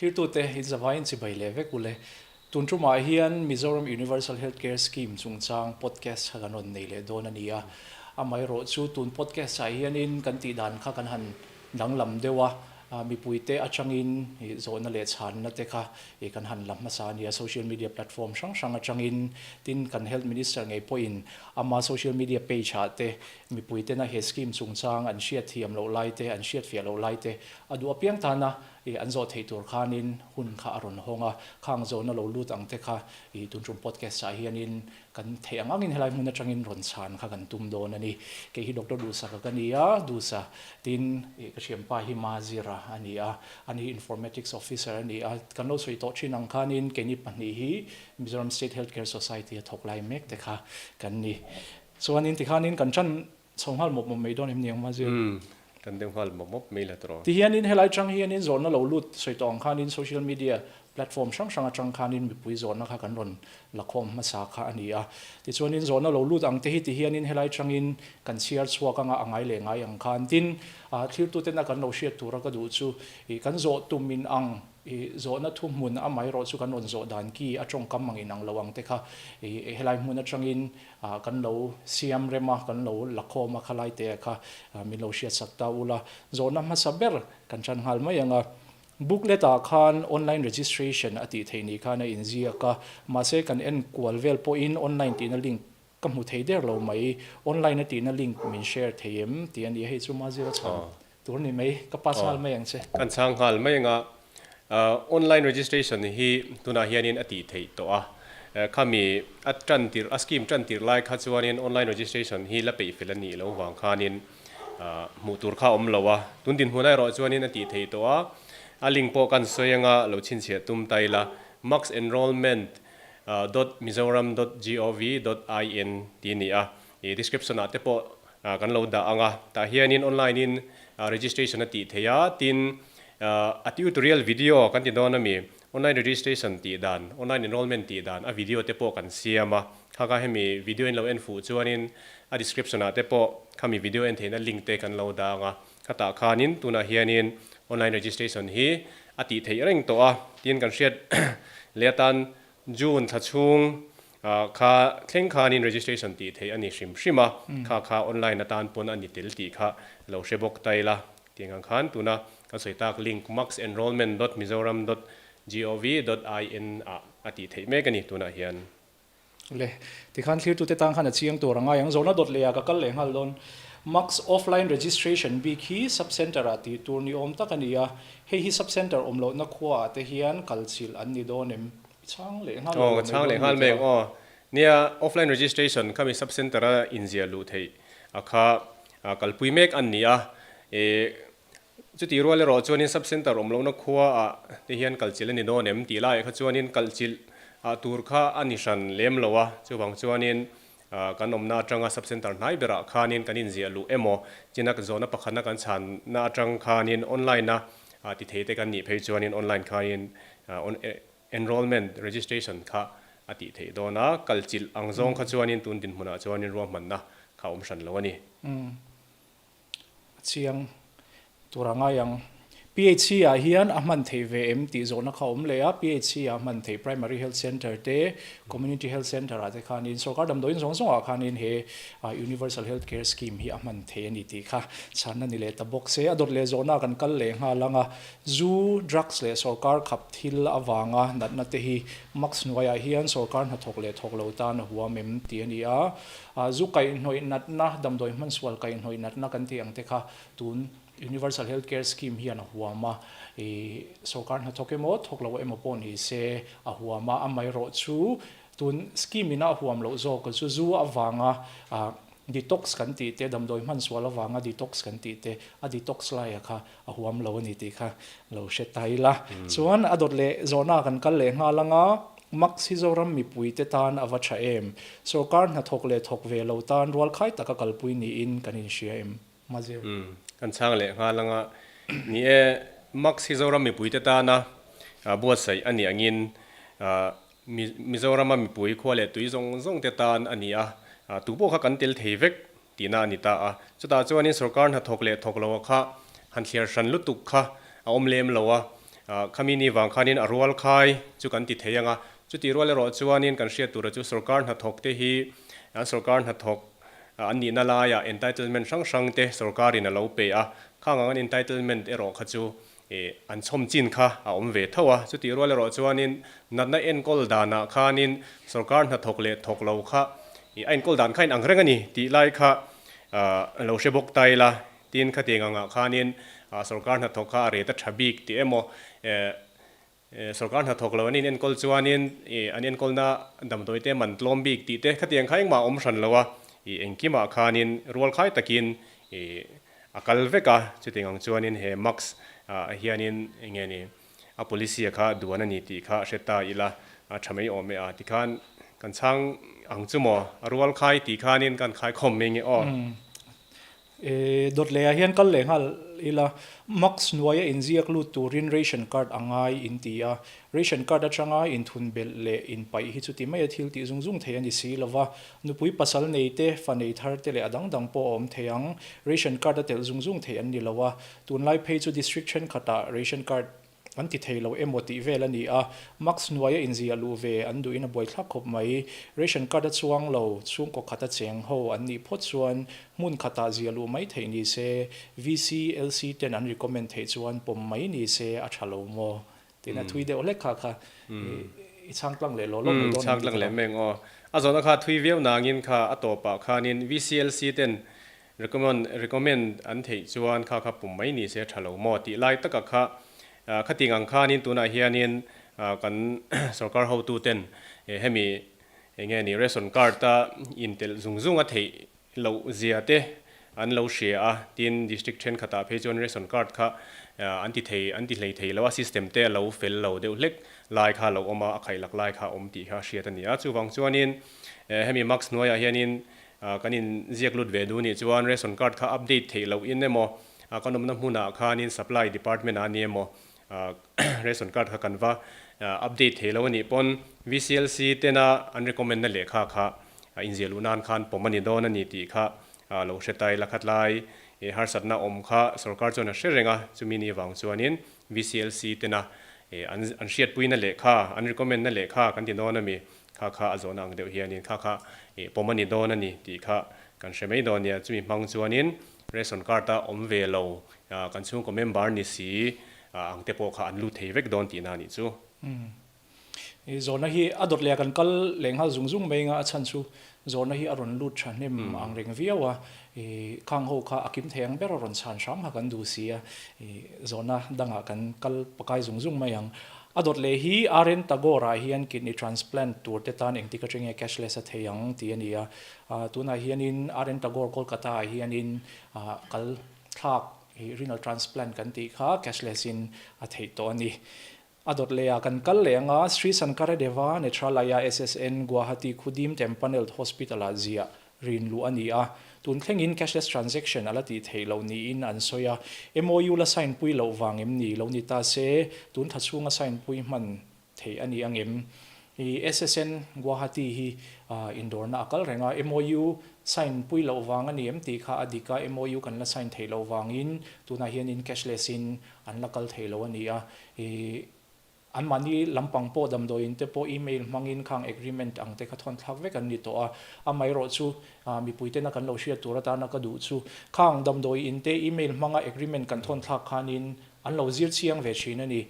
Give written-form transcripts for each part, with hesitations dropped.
Thirtute inzavaiin chibai leh vek ule. Tun tumah hian Mizoram Universal Health Care Scheme chungchang podcast kha kan rawn nei leh dawn a ni a. Amaherawhchu tun podcast ah hianin kan tih dan kha kan han danglam deuh a, mipuite atangin zawhna leh chhanna te kha kan han la hmasa a ni a, social media platform hrang hrang atangin. Tin, kan Health Minister ngei pawhin ama social media page ah te mipuitena he scheme chungchang an hriatthiam loh lai te, an hriatfiah loh lai te a duh apiang tana I an zawh theih tur khanin hun kha a rawn hawng a, khang zawhna lo lut ang te kha i tun tum podcast ah hianin kan theih ang angin helai hmun atangin rawn chhan kha kan tum dawn a ni. Kei hi Doctor Duhsaka ka ni a, Duhsa tin i ka thianpa hi Mazira a ni a, ani hi Informatics Officer a ni a, kan lo sawi tawh thin ang khanin keini pahnih hi Mizoram State Health Care Society a thawk lai mek te kha kan ni. Chuanin tikhanin kan tan Chho nghal mawp mawp mai dawn em ni ang Mazir? Umm, kan deuh nghal mawp mawp mai la tawh. Tihianin helai chang hianin zawhna lo lut sawi tawh ang khanin social media platform hrang hrang atang khanin mipui zawhna kha kan rawn la khawm hmasa kha a ni a. Tichuanin zawhna lo lut ang te hi tihianin helai changin kan chhiar chhuak anga a ngai leh ngai ang khan. Tin, thlirtuten a kan lo hriat tura ka duh chu ih kan zawh tum in ang ih zawhna thuhmun amaherawh chu kan rawn zawh dan ki a tawngkam ang inang lo ang te kha ih helai hmun atangin Ah kan lo siam rem a, kan lo la khawm a khalai te kha min lo hriatsak ta ula. Zawhna hmasa ber kan tan nghal mai ang a. Booklet ah khan online registration a tih theih ni khan a inziak a, mahse kan en kual vel pawhin online tihna link ka hmu thei der lo mai. Online a tihna link min share thei em tih a ni a, hei chu Mazira chhan tur ni mai, ka pass nghal mai ang che. Kan chhang nghal mai ang a, Online registration hi tunah hianin a tih theih tawh a, khami a tan tirh a scheme tan tirh lai kha chuanin online registration hi la peih fel a nih loh vang khanin hmuh tur kha a awm lo a, tun dinhmun erawh chuanin a tih theih tawh a, a link pawh kan sawi anga lo chhinchhiah tum ta ila max enrollment dot mizoram dot gov dot in tih a ni a, ih description ah te pawh kan lo dah ang a, tah hianin online in registration a tih theih a, tin A tutorial video kan ti dawn ami, online registration tih dan, online enrollment tih dan a video te pawh kan siam a, kha kha hemi video in lo en fuh chuanin a description ah te pawh khami video en theihna link te kan lo dah ang a, khatah khanin tunah hianin online registration hi a tih theih reng tawh a, tin kan hriat leh atan June thla chhung kha thleng khanin registration tih theih a ni hrim hrim a, kha kha online atan pawn a ni tel tih kha lo hre bawk ta ila. Tiang ang khan tuna kan sawi tak link maxenrollment dot mizoram dot gov dot in ah a tih theih mek a ni tunah hian. Le, tikhan thlirtute tan khan a chiang tur a ngai ang. Zawhna dawt leh ah ka kal leh nghal dawn. Max offline registration bik hi sub centre ah tih tur ni awm tak a ni a. Hei hi sub centre awm lohna khua ah te hian kal chilh an ni dawn em? I chhang leh nghal lo mai dawn a ni tawh a. Aw, nia offline registration khami sub centre a inziah luh theih a kha Kalpui mek an ni a, e chutih rual erawh chuanin sub centre awm lohna khua ah te hian kalchilh a ni dawn em tih laiah kha chuanin kalchilh ah tur kha a ni hran lem lo a, chuvang chuanin kan awmna atanga sub centre hnai berah khanin kan inziah luh emaw china zawhna pakhatna kan chhanna atang khanin online a ti thei te kan nih phei chuanin online khanin enrollment registration kha a tih theih dawn a, kalchilh ang zawng kha chuanin tun dinhmunah chuanin ruahmanna kha a awm hran lo a ni. Umm a chiang tur a ngai ang. PHC ah hian a hman theih ve em tih zawhna kha a awm leh a, PHC ah hman theih Primary Health Centre te, Community Health Centre ah te khanin sorkar damdawiin zawng zawng ah khanin he Universal Health Care Scheme hi a hman theih a ni tih kha chhanna ni leh ta bawk se. A dawt leh zawhna kan kal leh nghal ang a, Zu, drugs leh sorkar khap thil avanga natna te hi max hnuaiah hian sorkar hnathawk leh thawk lo tan a huam em tih a ni a. Zu kaihhnawih natna, damdawi hmansual kaihhnawih natna kan tih ang te kha tun Universal Health Care Scheme hian a huam a. Sorkar hnathawk emaw thawk lo emaw pawh ni se a huam a, amaherawh chu tun scheme ina a huam loh zawk chu zu avanga Detox kan tih te, damdawi hman sual avanga detox kan tih te, a detox laia kha a huam lo a ni tih kha lo hre ta ila. Chuan a dawt leh zawhna kan kal leh nghal anga, Max hi Zoram mipuite tan a va tha em? Sorkar hnathawk leh thawk ve lo tan rualkhai taka kalpui niin kan inhria em? Mazir. Kan chhang leh nghal anga, ni e, Max hi Zoram mipuite tana buatsaih a nih angin Mizorama mipui khua leh tui zawng zawng te tan a ni a, tu pawh kha kan tel thei vek tihna a ni ta a. Chutah chuanin sorkar hnathawk leh thawk loa kha han thliar hran lutuk kha a awm lem lo a. Khami ni vang khanin a rual khai chu kan ti thei ang a, chutih rual erawh chuanin kan hriat tura chu sorkar hnathawk te hi an sorkar hnathawk an nihna laiah entitlement hrang hrang te sorkarin a lo pe a, khang ang an entitlement erawh kha chu an chhawm chin kha a awm ve tho a, chutih rual erawh chuanin natna enkawl danah khanin sorkar hnathawk leh thawk lo kha a enkawl dan kha inang reng a ni tih lai kha lo hre bawk ta ila. Tin, khatiang angah khanin sorkar hnathawk kha a rate a tha bik tih emaw, sorkar hnathawk lo an inenkawl chuanin an enkawlna damdawi te man tlawm bik tih te khatiang kha engmah a awm hran lo a, engkimah khanin rualkhai takin a kal vek a, chutiang ang chuanin he mask ah hianin enge ni a policy a kha duan a ni tih kha hre ta ila a tha mai awm e a tikhan kan chhang ang chu maw a rualkhai tih khanin kan khaikhawm mai nge aw. E, dawt leh ah hian kal leh nghal ila, Max hnuaia inziak lut turin ration card a ngai in ti a, ration card atanga inthun belh leh inpaih hi chuti maia thil tih zung zung thei a ni si lova, nupui pasal nei te, fa nei thar te leh a dang dang pawh a awm thei ang, ration card a telh zung zung thei an ni lo a, tunlai phei chu district thenkhatah ration card An ti thei lo emaw tih vel a ni a, max hnuaia inziah luh ve an duhin a buaithlak khawp mai. Ration card a chuang lo, chhungkaw khata cheng ho an nih phawt chuan hmun khatah ziah luh mai theih ni se, VC, LC ten an recommend theih chuan pawm mai ni se a tha lo maw? Tiin a thui deuh hlek kha kha i chhang tlang leh law law mai dawn an ti. Chhang tlang leh meng aw. A zawhna kha thui viau nangin kha a tawpah khanin VC, LC ten Recommend recommend an theih chuan kha kha pum mai ni se tha lo maw tih lai taka kha khating ang khanin tunah hianin kan sorkar hotu ten hemi enge ni ration card a intelh zung zung a theih loh zia te an lo hria a, tin district thenkhatah phei chuan ration card kha an ti thei an ti hlei thei lo a, system te a lo fel lo deuh hlek lai kha a lo awm a, a khaihlak lai kha a awm tih kha a hriat a ni a, chuvang chuanin hemi mask hnuaiah hianin Kan in ziak lut ve duh nih chuan ration card kha update theih loh in emaw, kan awmna hmunah khanin supply department ah a ni emaw ration card kha kan va update thei lo a nih pawn VCLC tena an recommend na lehkha kha inziah luh nan khan pawm a ni dawn a ni tih kha lo hre ta ila khatlai harsatna awm kha sorkar chuan a hre reng a, chumi ni vang chuanin VCLC tena an hriatpuina lehkha an recommend na lehkha kan ti dawn a mi. Kha kha a zawhna ang deuh hianin kha kha ih pawm a ni dawn a ni tih kha kan hre mai dawn nia. Chumi hmang chuanin ration card a awm ve lo, kan chhungkaw member ni si ang te pawh kha an lut thei vek dawn tihna a nih chu. I zawhna hi a dawt leh a kan kal leh nghal zung zung mai anga a chhan chu zawhna hi a rawn lut thahnem ang reng viau a, i khang ho kha a kim thei ang ber a rawn chhan hram kha kan duh si a, i zawhna dangah kan kal pakai zung zung mai ang. A dawt leh hi RN Tagore ah hian kidney transplant tur te tan engtik atang nge cashless a thei ang tih a ni a. Tunah hianin RN Tagore Kolkata ah hianin kal thlak renal transplant kan tih kha cashless in a theih tawh a ni. A dawt leh ah kan kal leh anga Sri Sankara Deva Nethralaya SSN Guwahati Khudim Tempanelt Hospital ah ziah rin luh a ni a, tun thlengin cashless transaction a la tih theih loh niin an sawi a, MOU la sign pui loh vang em ni lo ni ta se, tun thla chhunga sign pui hman theih a ni ang em? I SSN Guwahati hi indawrna a kal reng a, MOU sign pui loh vang a ni em tih kha a dik a, MOU kan la sign theih loh vangin tunah hianin cashless in an la kal thei lo a ni a, i Anmahni lampang pawh damdawiin te pawh email hmangin khang agreement ang te kha thawn thlak vek an ni tawh a. Amaherawh chu mipuitena kan lo hriat tur atana ka duh chu khang damdawiin te email hmanga agreement kan thawn thlak khanin an lo zir chiang ve thin a ni.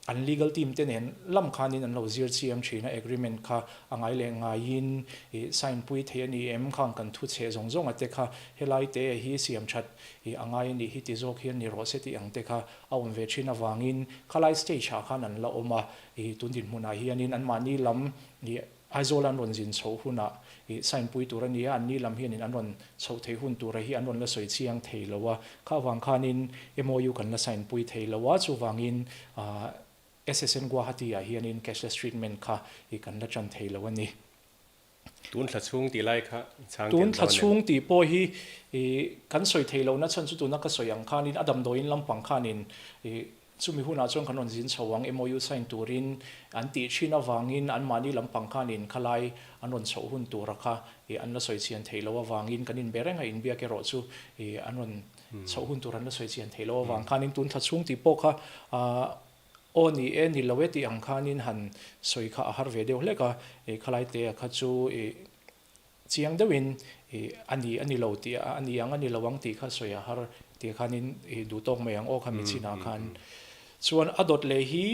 An legal team te nen lam khanin an lo zir chiang thin a, agreement kha a ngai leh ngaiin sign pui thei a ni em, khang kan thu chhe zawng zawng a te kha helai te hi siam that a ngai a nih hi ti zawk hian ni rawh se tih ang te kha a awm ve thin avangin khalai stage ah khan an la awm a, ih tun dinhmunah hianin anmahni lam ih Aizawl an rawn zin chhoh hunah ih sign pui tur a ni a, anni lam hianin an rawn chhoh theih hun tura hi an rawn la sawi chiang thei lo a, kha avang khanin MOU kan la sign pui thei lo a, chuvangin ah SSN Guwahati ah hianin cashless treatment kha ih kan la tan thei lo a ni. Tun thla chhung tih lai kha chhang tel dawn em? Tun thla chhung tih pawh hi kan sawi thei lohna chhan chu tuna ka sawi ang khanin a damdawiin lampang khanin chumi hunah chuan kan rawn zin chho ang MOU sign turin an tih thin avangin anmahni lampang khanin khalai an rawn chhoh hun tura kha an la sawi chian theih loh avangin kan inbe reng a, inbiak erawh chu an rawn chhoh hun tur an la sawi chian theih loh avang khanin tun thla chhung tih pawh kha. Aw ni e, ni lo e tih ang khanin han sawi kha a har ve deuh hlek a, ih khalai te kha chu ih chiang deuhin ih a ni a ni lo tih a ni ang a ni lo ang tih kha sawi a har tih khanin ih duh tawk mai ang aw kha mi chinah khan. Chuan a dawt leh hi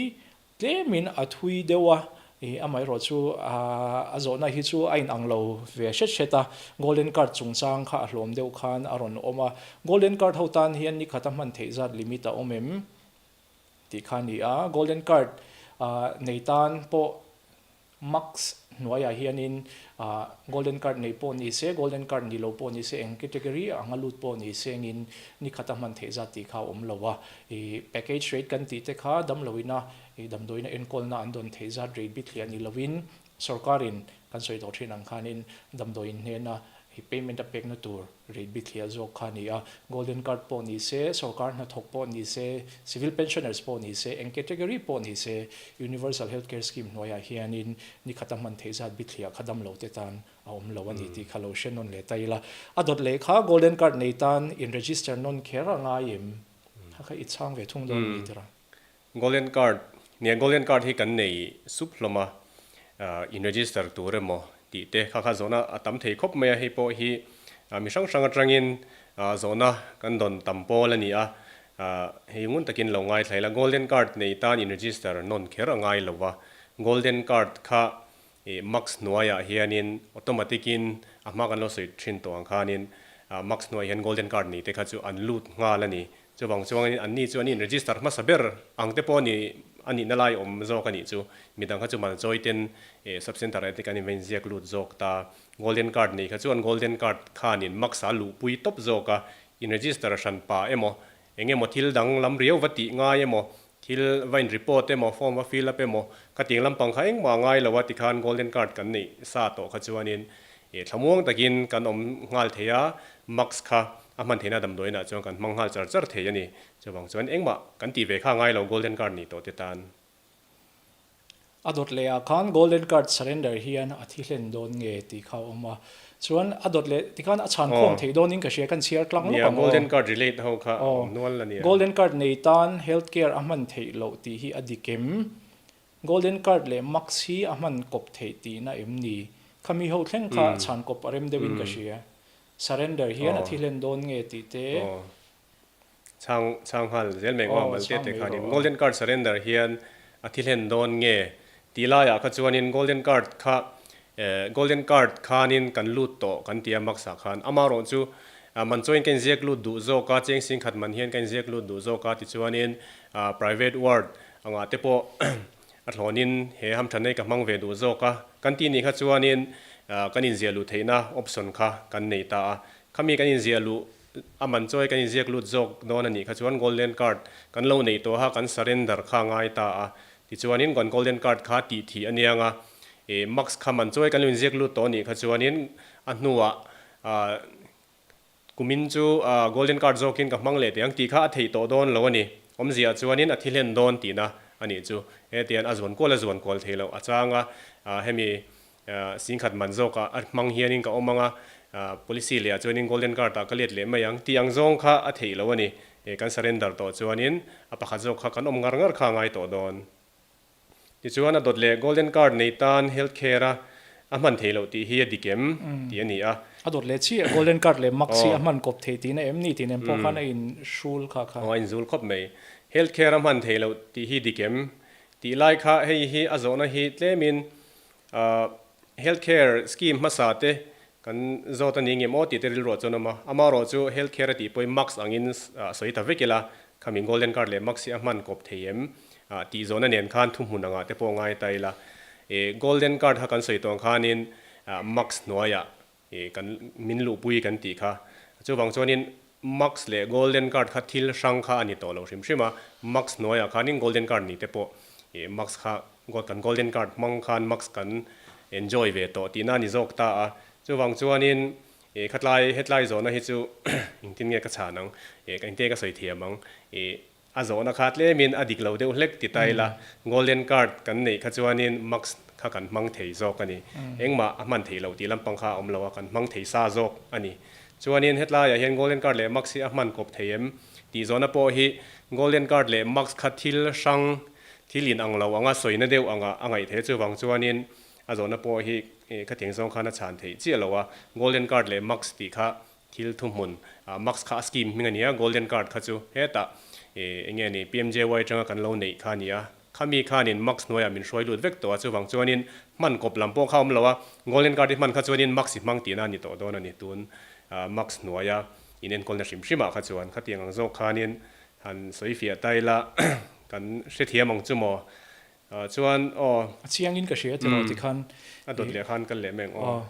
tlemin a thui deuh a, ih amaherawh chu a zawhna hi chu a inang lo ve hret hret a, golden card chungchang kha a hlawm deuh khan a rawn awm a, golden card ho tan hian nikhat a hman theih zat limit a awm em? Tih kha a ni a, Golden Card nei tan pawh Max hnuaiah hianin Golden Card nei pawh ni se, Golden Card ni lo pawh ni se, eng category anga lut pawh ni se engin ni khat a hman theih zat tih kha a awm lo a. Ih package rate kan tih te kha damloina ih damdawiina enkawlna an dawn theih zat rate bithliah ni loin sorkarin kan sawi tawh thin ang khanin damdawiin hnena ih payment a pekna tur Rate bithliah zawk kha a ni a, Golden Card pawh ni se, sorkar hnathawk pawh ni se, civil pensioners pawh ni se, eng category pawh ni se, Universal Health Care Scheme hnuaiah hianin ni khata hman theih zat bithliah kha dam lo te tan a awm lo a ni tih kha lo hre nawn leh ta ila. A dawt leh kha Golden Card nei tan in register nawn kher a ngai em? Kha kha i chhang ve thung dawn ni tira. Golden card, nia golden card hi kan nei sup hlawm a, in register tur emaw tih te kha kha zawhna a tam thei khawp mai a, hei pawh hi mi hrang hrang atangin zawhna kan dawn tam pawl a ni a, hei ngun takin lo ngaithla ila, golden card nei tan in register nawn kher a ngai lo va, golden card kha max hnuaiah hianin automatic in a hma kan lo sawi thin tawh ang khanin max hnuaiah hian golden card nei te kha chu an lut nghal a ni. Chuvang chuangin anni chu an in register hmasa ber ang te pawh a ni a nihna lai awm zawk a nih chu. Midang kha chu Malchawi ten sub centre ah te kan inva inziak lut zawk ta. Golden card nei kha chuan golden card khanin max a luhpui tawp zawk a, in register hran pa emaw eng emaw thil dang lam riau va tih ngai emaw thil va in report emaw form va fill up emaw khatiang lampang kha engmah a ngai lo a tikhan golden card kan neih sa tawh kha chuanin thlamuang takin kan awm nghal thei a, max kha A hman theihna damdawiinah chuan kan hmang nghal char char thei a ni. Chuvang chuan engmah kan tih ve kha ngai lo Golden Card nih tawh te tan. A dawt leh ah khan Golden Card surrender hian a thi hlen dawn nge tih kha a awm a. Chuan a dawt leh tikhan a chhan khawm theih dawn in ka hria kan chhiar tlang lawk ang aw. Nia Golden Card relate ho kha a awm nual a nia. Golden Card nei tan health care a hman theih loh tih hi a dik em? Golden Card leh Max hi a hman kawp theih tihna em ni? Khami ho thleng kha chhan kawp a rem deuh in ka hria. Surrender hian a thi hlen dawn nge tih te. Aw. Chhang chhang nghal zel mai ngawh mal te te khanin Golden Card surrender hian a thi hlen dawn nge tih laiah kha chuanin Golden Card kha Golden Card khanin kan lut tawh kan ti a max ah khan amarawh chu man chuain ka inziak lut duh zawk a cheng singkhat man hian ka inziak lut duh zawk a tichuanin private ward angah te pawh A thlawnin he hamtha nei ka hmang ve duh zawk a, kan tih nih kha chuanin kan inziah luh theihna option kha kan nei ta a. Khami kan inziah luh a man chawi kan inziak lut zawk dawn a nih kha chuan golden card kan lo neih tawha kan surrender kha a ngai ta a. Tichuanin kan golden card kha tih thih a niang a, ih max kha man chawi kan lo inziak lut tawh a nih kha chuanin a hnuah Kumin chu golden card zawkin ka hmang leh teh ang tih kha a theih tawh dawn lo a ni. Awmzia chuanin a thi hlen dawn tihna a nih chu. Hetian a zuan kual a zuan kual thei loh a chang a, hemi singkhat man zawkah a hmang hianin ka awm ang a, policy lehah chuanin golden card ah ka let leh mai ang tih ang zawng kha a theih loh a ni. Kan surrender tawh chuanin a pakhat zawk kha kan awm ngar ngar kha a ngai tawh dawn. Tichuan a dawt leh Golden Card nei tan Health Care a a hman theih loh tih hi a dik em tih a ni a. A dawt leh chiah Golden Card leh Max hi a hman kawp theih tihna em ni tih nen pawh khan a in hrul kha kha. Aw a in zul khawp mai. Health Care a hman theih loh tih hi dik em tih lai kha hei hi a zawhna hi tlemin Health Care scheme hmasa te kan zawt a ni ngem aw tih te rilruah chuan awm a. Amaherawh chu Health Care a tih pawhin Max angin sawi ta vek ila khami Golden Card leh Max hi a hman kawp thei em tih zawhna nen khan thuhmun angah te pawh ngai ta ila. Golden Card kha kan sawi tawh ang khanin Max hnuaiah kan min luhpui kan tih kha. Chuvang chuanin Max leh Golden Card kha thil hrang kha a ni tawh lo hrim hrim a, Max hnuaiah khanin Golden Card ni te pawh Max kha kan Golden Card hmang khan Max kan enjoy ve tawh tihna a ni zawk ta a. Chuvang chuanin khatlai hetlai zawhna hi chu engtin nge ka chhan ang, engtin nge ka sawi thiam ang, A zawhna kha tlemin a dik lo deuh hlek ti ta ila, Golden Card kan neih kha chuanin Max kha kan hmang thei zawk a ni. Engmah a hman theih loh tih lampang kha a awm lo a, kan hmang thei sa zawk a ni. Chuanin hetlaiah hian Golden Card leh Max hi a hman kawp thei em tih zawhna pawh hi Golden Card leh Max kha thil hrang, Thil in ang lo anga sawina deuh anga a ngaih theih chuvang chuanin a zawhna pawh hi khatiang zawng khan a chhan theih chiah lo a. Golden card leh Max tih kha thil thuhmun, Max kha a scheme hming a ni a, Golden card kha chu hetah eng nge ni PMJY atanga kan lo neih kha a ni a. Khami khanin Max hnuaiah min hruai lut vek tawh a, chuvang chuanin hman kawp lam pawh kha a awm lo a. Golden card hi hman kha chuanin Max i hmang tihna a ni tawh dawn a ni tun Max hnuaia inenkawlna hrim hrimah kha chuan khatiang ang zawk khanin Han sawi fiah ta ila kan hrethiam ang chu maw? Chuan aw. A chiangin ka hria tiraw tikhan. A dawt leh khan kal leh mai ang aw. Aw.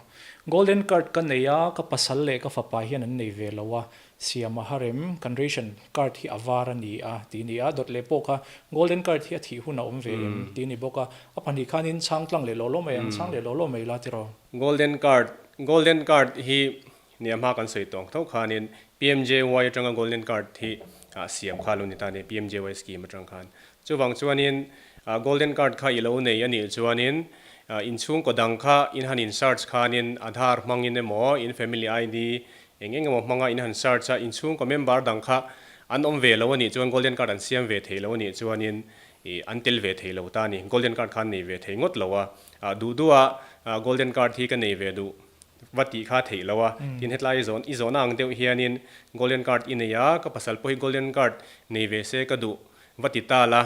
Golden card ka nei a, ka pasal leh ka fapa hian an nei ve lo a, siam a harem, kan ration card hi a var a ni a ti ni a, dawt leh pawh kha golden card hi a thih hun a awm ve em ti ni bawk a, a pahnih khanin chhang tlang leh law law mai ang, chhang leh law law mai la tiraw. Golden card, Golden card hi Nia hma kan sawi tawng tho khanin PMJY atanga Golden Card hi siam kha lo ni ta a ni, PMJY scheme atang khan. Chuvang chuanin Golden Card kha i lo nei a nih chuanin inchhungkaw dang kha in han in search khanin Aadhaar hmangin emaw in family ID eng eng emaw hmanga in han search a, inchhungkaw member dang kha an awm ve lo a nih chuan Golden Card an siam ve thei lo a nih chuanin an tel ve thei lo ta a ni. Golden Card kha an nei ve thei ngawt lo a, duh duha Golden Card hi ka nei ve duh. Va tih kha theih lo a, tin hetlai i zawn i zawhna ang deuh hianin golden card i nei a, ka pasal pawh hi golden card nei ve se ka duh va ti ta la,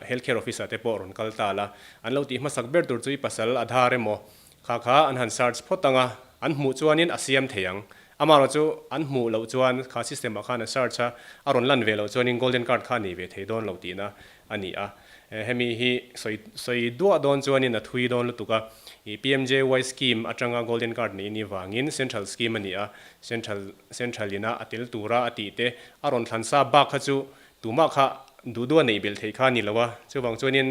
health care officer te pawh rawn kal ta la, an lo tih hmasak ber tur chu i pasal Aadhaar emaw kha kha an han search phawt ang a, an hmuh chuanin a siam thei ang, amaherawh chu an hmuh loh chuan kha system ah khan a search a, a rawn lan ve loh chuanin golden card kha a nei ve thei dawn lo tihna a ni a. Hemi hi sawi sawi duah dawn chuanin a thui dawn lutuk a. Ih PMJY scheme atanga golden card nei ni vangin central scheme a ni a, central central ina a tel tura a tih te a rawn thlan sa bak kha chu tumah kha duh duh a neih belh theih kha a ni lo a. Chuvang chuanin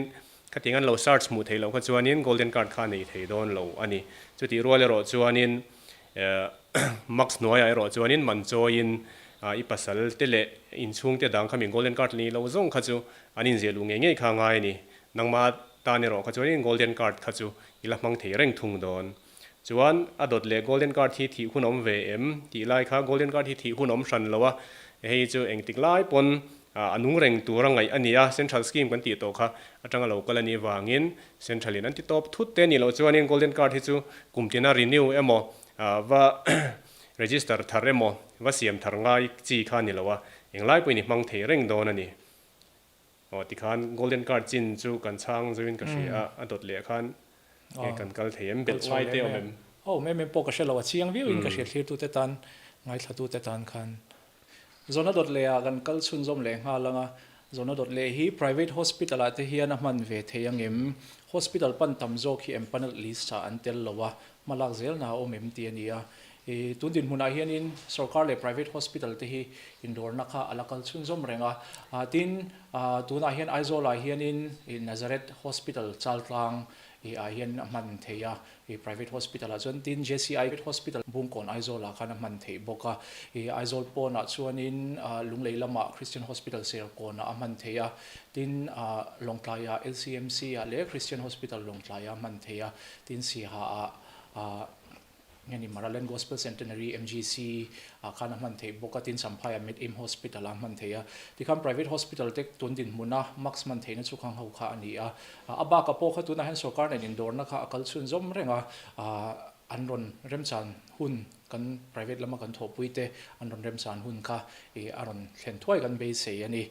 khatiang an lo search hmuh theih loh kha chuanin golden card kha a nei thei dawn lo a ni. Chutih rual erawh chuanin Max hnuaiah erawh chuanin man chawiin i pasal te leh inchhungte dang kha mi golden card ni lo zawng kha chu an inziah luh ngei ngei kha a ngai a ni. Nangmah tan erawh kha chuanin golden card kha chu i la hmang thei reng thung dawn. Chuan a dawt leh golden card hi thih hun awm ve em tih lai kha golden card hi thih hun awm hran lo a, hei chu engtik lai pawn A nung reng tur a ngaih a ni a, Central Scheme kan tih tawh kha atanga lo kal a nih vangin Central in an ti tawp thut te a nih loh chuanin Golden Card hi chu kum tina renew emaw va register thar emaw va siam thar ngai chi kha a ni lo a, englai pawhin i hmang thei reng dawn a ni. Aw tikhan Golden Card chin chu kan chhang zoin ka hria a, a dawt leh khan nge kan kal thei em, belh ngai te awm em? Aw awm em pawh ka hre lo, a chiang viauin ka hria thlirtute tan, ngaithlatute tan khan. Zawhna dawt leh ah kan kal chhunzawm leh nghal ang a, zawhna dawt leh hi private hospital ah te hian a hman ve thei ang em? Hospital pan tam zawk hi empanelled list ah an tel lo a, hma lak zel na a awm em tih a ni a. I tun dinhmun ah hianin sorkar leh private hospital te hi indawrna kha a la kal chhunzawm reng a. Tin, tunah hian Aizawl ah hianin Nazareth Hospital Chaltlang ah hian a hman thei a, I private hospital ah chuan tin JCI hospital Bungkawn Aizawl ah khan a hman theih bawk a, i Aizawl pawnah chuanin Lunglei lamah Christian Hospital Serkawn ah a hman theih a, tin Lawngtlai ah LCMC ah leh Christian Hospital Lawngtlai ah a hman theih a, tin Siaha ah nge ni Maraland Gospel Centenary, MGC, ah khan a hman theih bawk a, tin Champhai ah Med-Aim Hospital ah a hman theih a, tikhan private hospital te tun dinhmuna mask hman theihna chu khang ho kha a ni a. A bakah pawh kha tunah hian sorkar nen indawrna kha a kal chhunzawm reng a, an rawn remchan hun kan private lama kan thawhpui te an rawn remchan hun kha a rawn thlen thuai kan beisei a ni.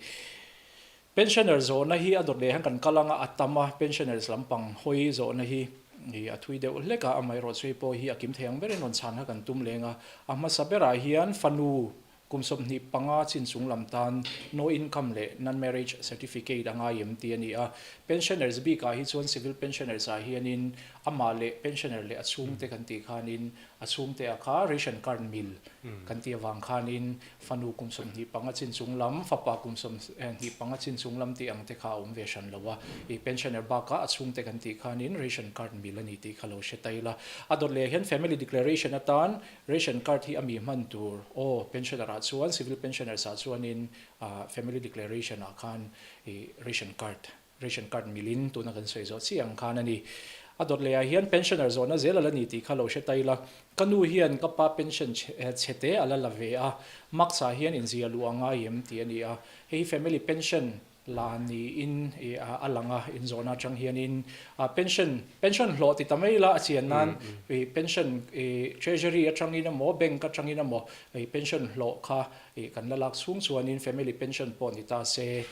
Pensioner zawhna hi a dawt leh hian kan kal anga a tam a, pensioners lampang hawi zawhna hi a thui deuh hlek a, amaherawhchu hei pawh hi a kim thei ang berin rawn chhan kha kan tum leng a. A hmasa berah hian fanu Kum 25 chin chung lam tan no income leh non-marriage certificate a ngai em tih a ni a. Pensioners bikah hi chuan civil pensioners ah hianin amah leh pensioner leh a chhungte kan tih khanin a chhungte ah kha ration card mil kan tih avang khanin fanu kum 25 chin chung lam, fapa kum 25 chin chung lam tih ang te kha a awm ve hran lo a. I pensioner bakah a chhungte kan tih khanin ration card mil a ni tih kha lo hre ta ila. A dawt leh hian family declaration atan Ration card hi a mi hman tur aw, pensioner ah chuan civil pensioners ah chuanin family declaration ah khan i ration card, ration card milin tuna kan sawi zawh chiah ang khan a ni. A dawt leh ah hian pensioner zawhna zel a la ni tih kha lo hre ta ila, ka nu hian ka pa pension chhe te a la la ve a, max ah hian inzia luh a ngai em tih a ni a, hei hi family pension. La niin a lang a, inzawhna atang hianin pension, pension hlawh ti ta mai ila a chian nan pension treasury atangin emaw bank atangin emaw pension hlawh kha kan la lak chhung chuanin family pension pawh ni ta se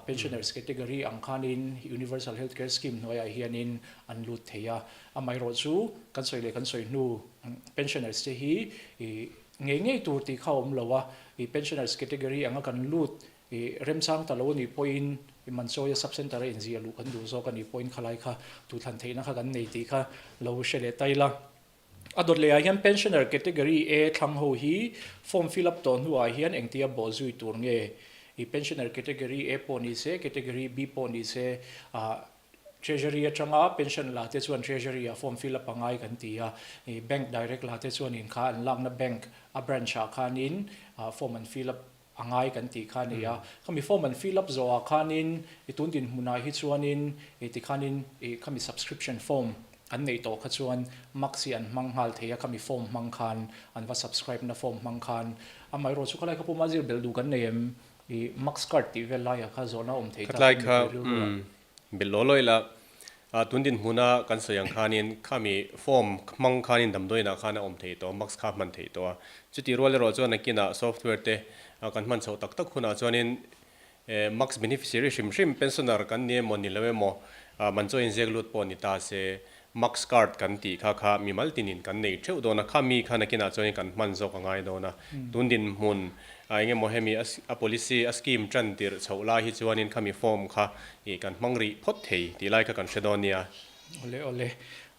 pensioners category ang khanin universal health care scheme hnuaiah hianin an lut thei a. Amaherawh chu kan sawi leh kan sawi hnu pensioners te hi ngei ngei tur tih kha a awm lo a, pensioners category anga kan lut I remchang ta lo a nih pawhin i Manchawia Sub Centre a inziah luh kan duh zawk a nih pawhin khalai kha duhthlan theihna kha kan nei tih kha lo hre leh ta ila. A dawt lehah hian Pensioner Category A thlang ho hi form fill up tawh hnuah hian engtia bawh zui tur nge? I Pensioner Category A pawh ni se, Category B pawh ni se, ah Treasury atanga pension la te chuan Treasury ah form fill up a ngai kan ti a, i bank direct la te chuanin kha an lakna bank a branch ah khanin form an fill up a ngai kan tih kha a ni a. Khami form an fill up zawhah khanin i tun dinhmunah hi chuanin i tikhanin i khami subscription form an neih tawh kha chuan max hi an hmang nghal thei a, khami form hmang khan an va subscribe na form hmang khan. Amaherawh chu khalai kha pawh mahzir belh duh kan nei em? I max card tih vel laiah kha zawhna awm thei tak Khatlai kha Belh law law ila, tun dinhmuna kan sawi ang khanin khami form hmang khanin damdawiinah khan a awm thei tawh, max kha a hman thei tawh a. Chutih rual erawh chuan nakinah software te kan hman chhoh tak tak hunah chuanin max beneficiary hrim hrim pensioner kan ni emaw ni lo emaw man chaw inziak lut pawh ni ta se max card kan tih kha kha mimal tinin kan nei theuh dawn a, khami kha nakinah chuanin kan hman zawk a ngai dawn a. Tun dinhmun eng emaw hemi a policy a scheme tan tirh chhoh lai hi chuanin khami form kha ih kan hmang rih phawt thei tih lai kha kan hre dawn nia. Awle awle,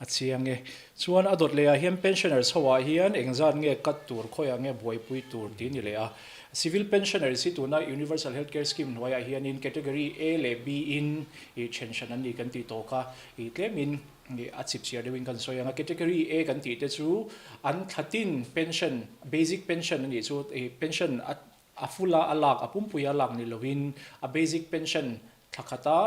a chiang e. Chuan a dawt lehah hian pensioners ho ah hian engzat nge cut tur, khawiah nge buaipui tur tih ni leh a. Civil pensioners hi tuna Universal Health Care Scheme hnuaiah hianin category A leh B in ih then hran an ni kan tih tawk a, ih tlemin ih a chip chiar deuhin kan sawi ang a. Category A kan tih te chu an thlatin pension, basic pension a nih chu ih pension a A full a a lak, a pumpui a lak ni loin a basic pension thla khata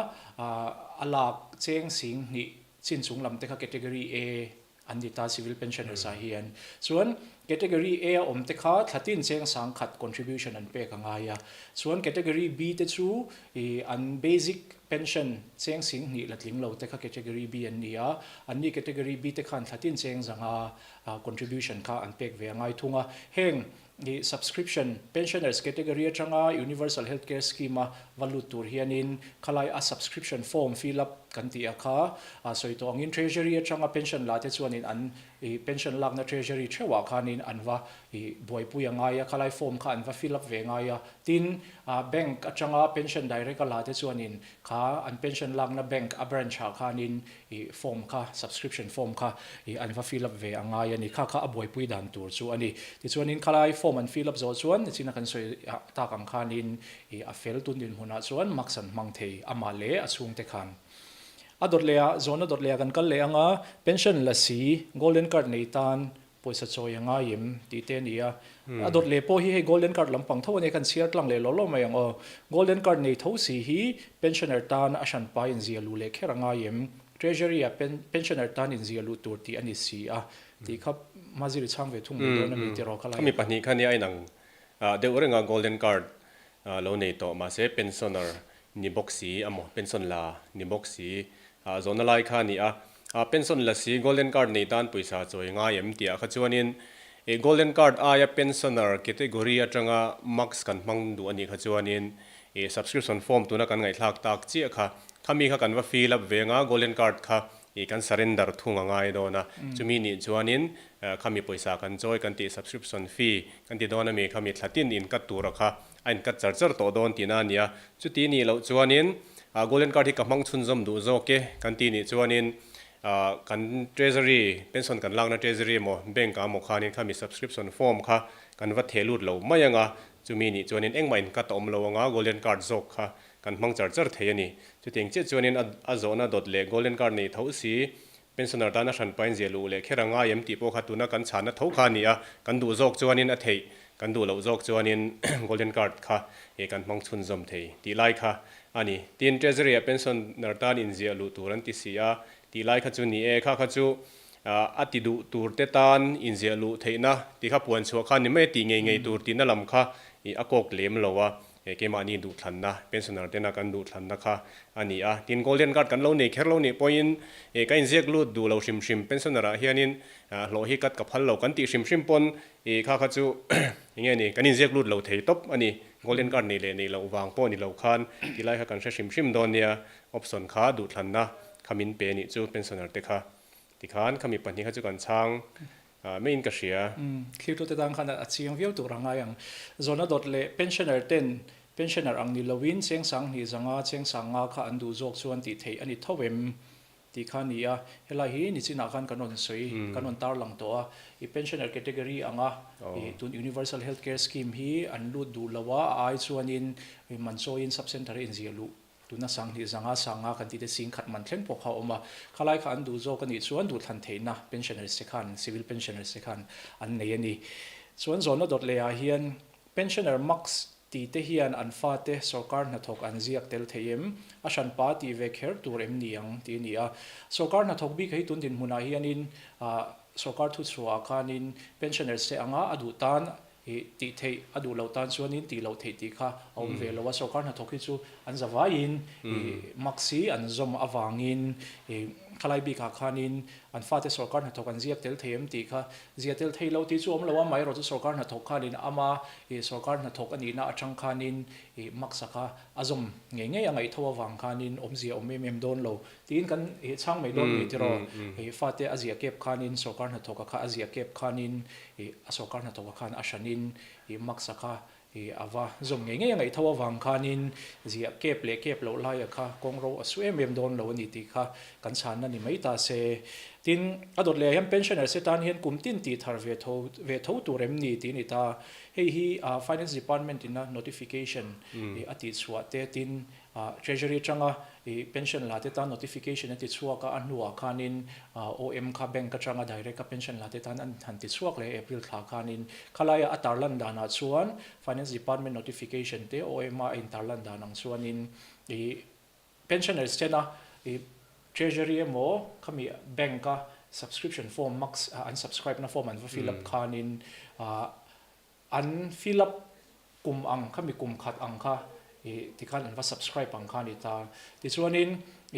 a lak cheng sing hnih chin chung lam te kha category A an ni ta civil pensioners ah hian. Chuan category A a awm te kha thla tin cheng sang khat contribution an pek a ngai a. Chuan category B te chu ih an basic pension cheng sing hnih la tling lo te kha category B an ni a. Anni category B te khan thla tin cheng zanga contribution kha an pek ve a ngai thung a. Heng I subscription, Pensioners category atanga Universal Health Care Scheme a va lut tur hianin khalai a subscription form fill up kan tih a kha sawi tawh angin Treasury atanga pension la te chuanin an i pension lakna Treasury theuhah khanin an va i buaipui a ngai a, khalai form kha an va fill up ve ngai a. Tin, bank atanga pension direct a la te chuanin kha an pension lakna bank a branch ah khanin I form kha, subscription form kha i an va fill up ve a ngai a ni. Kha kha a buaipui dan tur chu a ni. Tichuanin khalai form an fill up zawh chuan nichina kan sawi tak ang khanin i a fel tun dinhmunah chuan marks an hmang thei amah leh a chhungte khan. A dawt leh ah, zawhna dawt leh ah kan kal leh ang a, pension la si, golden card nei tan Pawisa chawi a ngai em tih te a ni a. A dawt leh pawh hi hei golden card lampang tho a nia, kan chhiar tlang leh law law mai ang aw. Golden card nei tho si hi pensioner tan a hranpa inzia luh leh kher a ngai em? Treasury ah pensioner tan inzia luh tur tih a ni si a tih kha Maziri chhang ve thung mai dawn a mi tiraw kha lai. Khami pahnih kha nia a inang deuh reng a, golden card lo nei tawh mahse pensioner ni bawk si amaw pension la ni bawk si zawhna lai kha a ni a. Pension la si golden card nei tan pawisa chawi ngai em tih ah kha chuanin ih golden card aia pensioner category atanga max kan hmang duh a nih kha chuanin ih subscription form tuna kan ngaihthlak tak chiah kha khami kha kan va fill up ve anga golden card kha ih kan surrender thung a ngai dawn a chumi nih chuanin khami pawisa kan chawi kan tih subscription fee kan ti dawn ami khami thla tin in cut tura kha a in cut char char tawh dawn tihna a ni a chuti nih loh chuanin Golden card hi ka hmang chhunzawm duh zawk e kan tih nih chuanin kan treasury, pension kan lakna treasury emaw bank ah emaw khanin khami subscription form kha kan va theh lut lo mai anga chumi nih chuanin engmah in cut a awm lo anga golden card zawk kha kan hmang char char thei a ni. Chutiang chiah chuanin a zawhna dawt leh golden card nei tho si pensioner tana hranpa in ziah luh leh kher a ngai em tih pawh kha tuna kan chhanna tho kha a ni a, kan duh zawk chuanin a theih, kan duh loh zawk chuanin golden card kha ih kan hmang chhunzawm thei tih lai kha a ni. Tin, Treasury ah pensioner tan inziah luh tur an ti si a tih lai kha chu ni e, kha kha chu a ti duh tur te tan inziah luh theihna tih kha puan chhuah kha ni mai a tih ngei ngei tur tihna lam kha ih a kawk lem lo a. Keimahni duhthlanna, pensioner tena kan duhthlanna kha a ni a. Tin, Golden Card kan lo nei kher lo nih pawhin ka inziak lut duh lo hrim hrim, pensioner ah hianin hlawh hi cut ka phal lo kan tih hrim hrim pawn kha kha chu enge ni, kan inziak lut lo thei tawp a ni. Golden Card nei leh nei loh vang pawh ni lo khan tilai kha kan hre hrim hrim dawn nia, option kha duhthlanna kha min pe nih chu pensioner te kha. Tikhan khami pahnih kha chu kan chhang maiin ka hria. Thlir tute tan khan a chiang viau tur a ngai ang. Zawhna dawt leh pensioner ten pensioner ang ni loin cheng sang hnih zanga cheng sang nga kha an duh zawk chuan tih theih a ni tho em tih kha a ni a. Helai hi nichinah khan kan rawn sawi, kan rawn tarlang tawh a. I pensioner category anga i tun Universal Health Care Scheme hi an lut duh lo a, a ai chuanin man chawiin sub-centre a inziah luh Tuna sanghnih zanga sanga kan tih te sing khat man thleng pawh kha a awm a, khalai kha an duh zawk a nih chuan duhthlan theihna pensioners te khan, civil pensioners te khan an nei a ni. Chuan zawhna dawt leh ah hian pensioner max ti te hian an fate sorkar hnathawk an ziak tel thei em? A hranpa tih ve kher tur em ni ang tih a ni a. Sorkar hnathawk bik hi tun dinhmunah hianin sorkar thuchhuah ah khanin pensioners te anga a duh tan I tih theih a duh loh tan chuanin tih loh theih tih kha a awm ve lo a, sorkar hnathawk hi chu an za vaiin i max hi an zawm avangin i khalai bikah khanin an fate sorkar hnathawk an ziak tel thei em tih kha ziah tel thei lo tih chu awm lo a, amaherawhchu chu sorkar hnathawk khanin ama i sorkar hnathawk a nihna atang khanin i max-a kha a zawm ngei ngei a ngaihtho avang khanin awmzia awm em em dawn lo Tiin kan ih chhang mai dawn ni tiraw? Ih fate a ziah kep khanin sorkar hnathawka kha a ziah kep khanin ih a sorkar hnathawka khan a hranin ih maksa kha ih a va zawm ngei ngei a ngaihtho avang khanin ziah kep leh kep loh laia kha kawng ro a su em em dawn lo a ni tih kha kan chhanna ni mai ta se. Tin, a dawt leh ah hian pensioner se tan hian kum tin tih thar ve tho ve tho tur em ni tih a ni ta. Hei hi Finance Department ina notification ih a tihchhuah te tin Treasury atanga ih pension la te tan notification a ti chhuak a, a hnuah khanin OM kha bank atanga direct a pension la te tan an han ti chhuak leh April thla khanin khalaia a tarlan danah chuan Finance Department notification te OM a a intarlan dan ang chuanin ih pensioners tena ih Treasury emaw khami bank a subscription form max an subscribe na form an va fill up khanin An fill up kum ang khami kum khat ang kha ih tikhan an va subscribe ang kha a ni ta. Tichuanin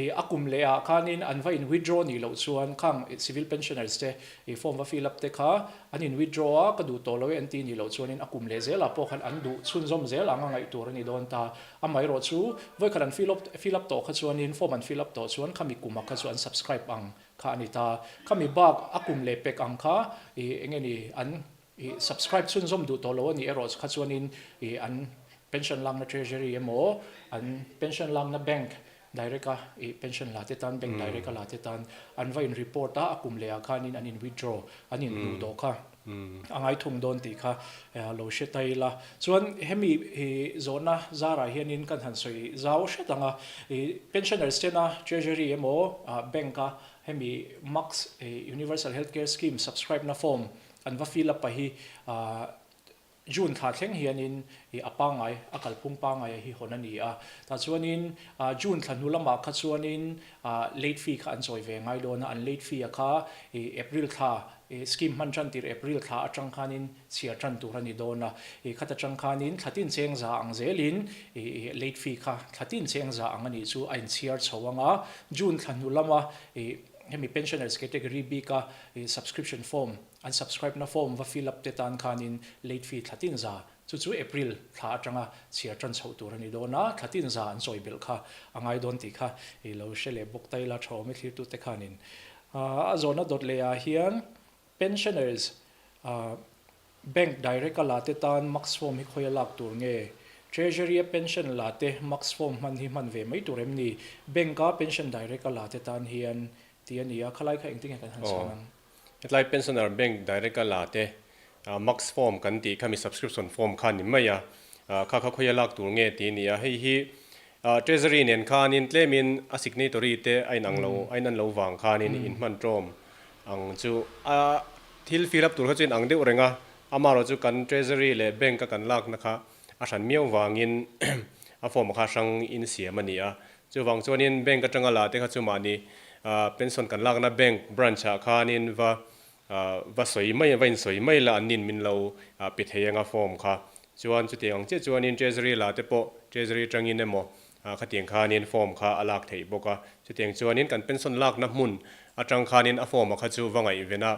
ih a kum leh ah khanin an va in withdraw nih loh chuan khang civil pensioners te ih form va fill up te kha an in withdraw a ka duh tawh lo e an ti nih loh chuanin a kum leh zel ah pawh khan an duh chhunzawm zel ang a ngaih tur a ni dawn ta. Amaherawh chu vawikhat an fill up fill up tawh kha chuanin form an fill up tawh chuan khami kum ah kha chu an subscribe ang kha a ni ta. Khami bak a kum leh pek ang kha ih enge ni an I subscribe chhunzawm duh tawh lo a nih erawh kha chuanin i an pension lakna treasury emaw an pension lakna bank direct a i pension la te tan bank direct a la te tan an va in report a, a kum leh ah khanin an in withdraw an in hmuh tawh kha a ngai thung dawn tih kha lo hre ta ila. Chuan hemi i zawhna zarah hianin kan han sawi zau hret ang a, i pensioners tena treasury emaw bank a hemi max universal health care scheme subscribe na form An va fill up hi June thla thleng hianin a pangngai, a kalphung pangngai hi hawn a ni a. Tah chuanin June thla hnu lamah kha chuanin late fee kha an chawi ve ngai dawn a, an late fee a kha April thla, scheme hman tan tir April thla atang khanin chhiar tan tur a ni dawn a. Khat atang khanin thla tin cheng za ang zelin late fee kha thla tin cheng za ang a nih chu a inchhiar chho ang a. June thla hnu lama hemi pensioners category bika subscription form an subscribe na form va fill up te tan khanin late fee thla tin za chu chu April thla atanga chhiar tan chhoh tur a ni dawn a, thla tin za an chawi belh kha a ngai dawn tih kha i lo hre leh bawk ta ila tha awm e thlirtu te khanin a zawhna dawt leh ah hian pensioners Bank direct a la te tan max form hi khawi a lak tur nge? Treasury a pension la te max form hman hi hman ve mai tur em ni? Bank a pension direct a la te tan hian tih a ni a, khalai kha engtin nge kan han chhan ang? Hetlai pensioner bank direct a la te max form kan tih kha mi subscription form kha ni mai a, kha kha khawi a lak tur nge tih a ni a, hei hi Treasury nen khanin tlemin a signatory te a inang lo a inan lo vang khanin inhman tawm ang chu a thil fill up tur kha chu inang deuh reng a, amaherawh chu kan Treasury leh Bank a kan lakna kha a hran miau vangin a form kha hrang in siam a ni a, chuvang chuanin Bank atanga la te kha chu mahni pension kan lakna Bank branch ah khanin va va sawi mai va insawi mai la an nin min lo pe thei anga form kha. Chuan chutiang ang chiah chuanin Treasury la te pawh Treasury atangin emaw khatiang khanin form kha a lak theih bawk a. Chutiang chuanin kan pension lakna hmun atang khanin a form a kha chu va ngaihven a,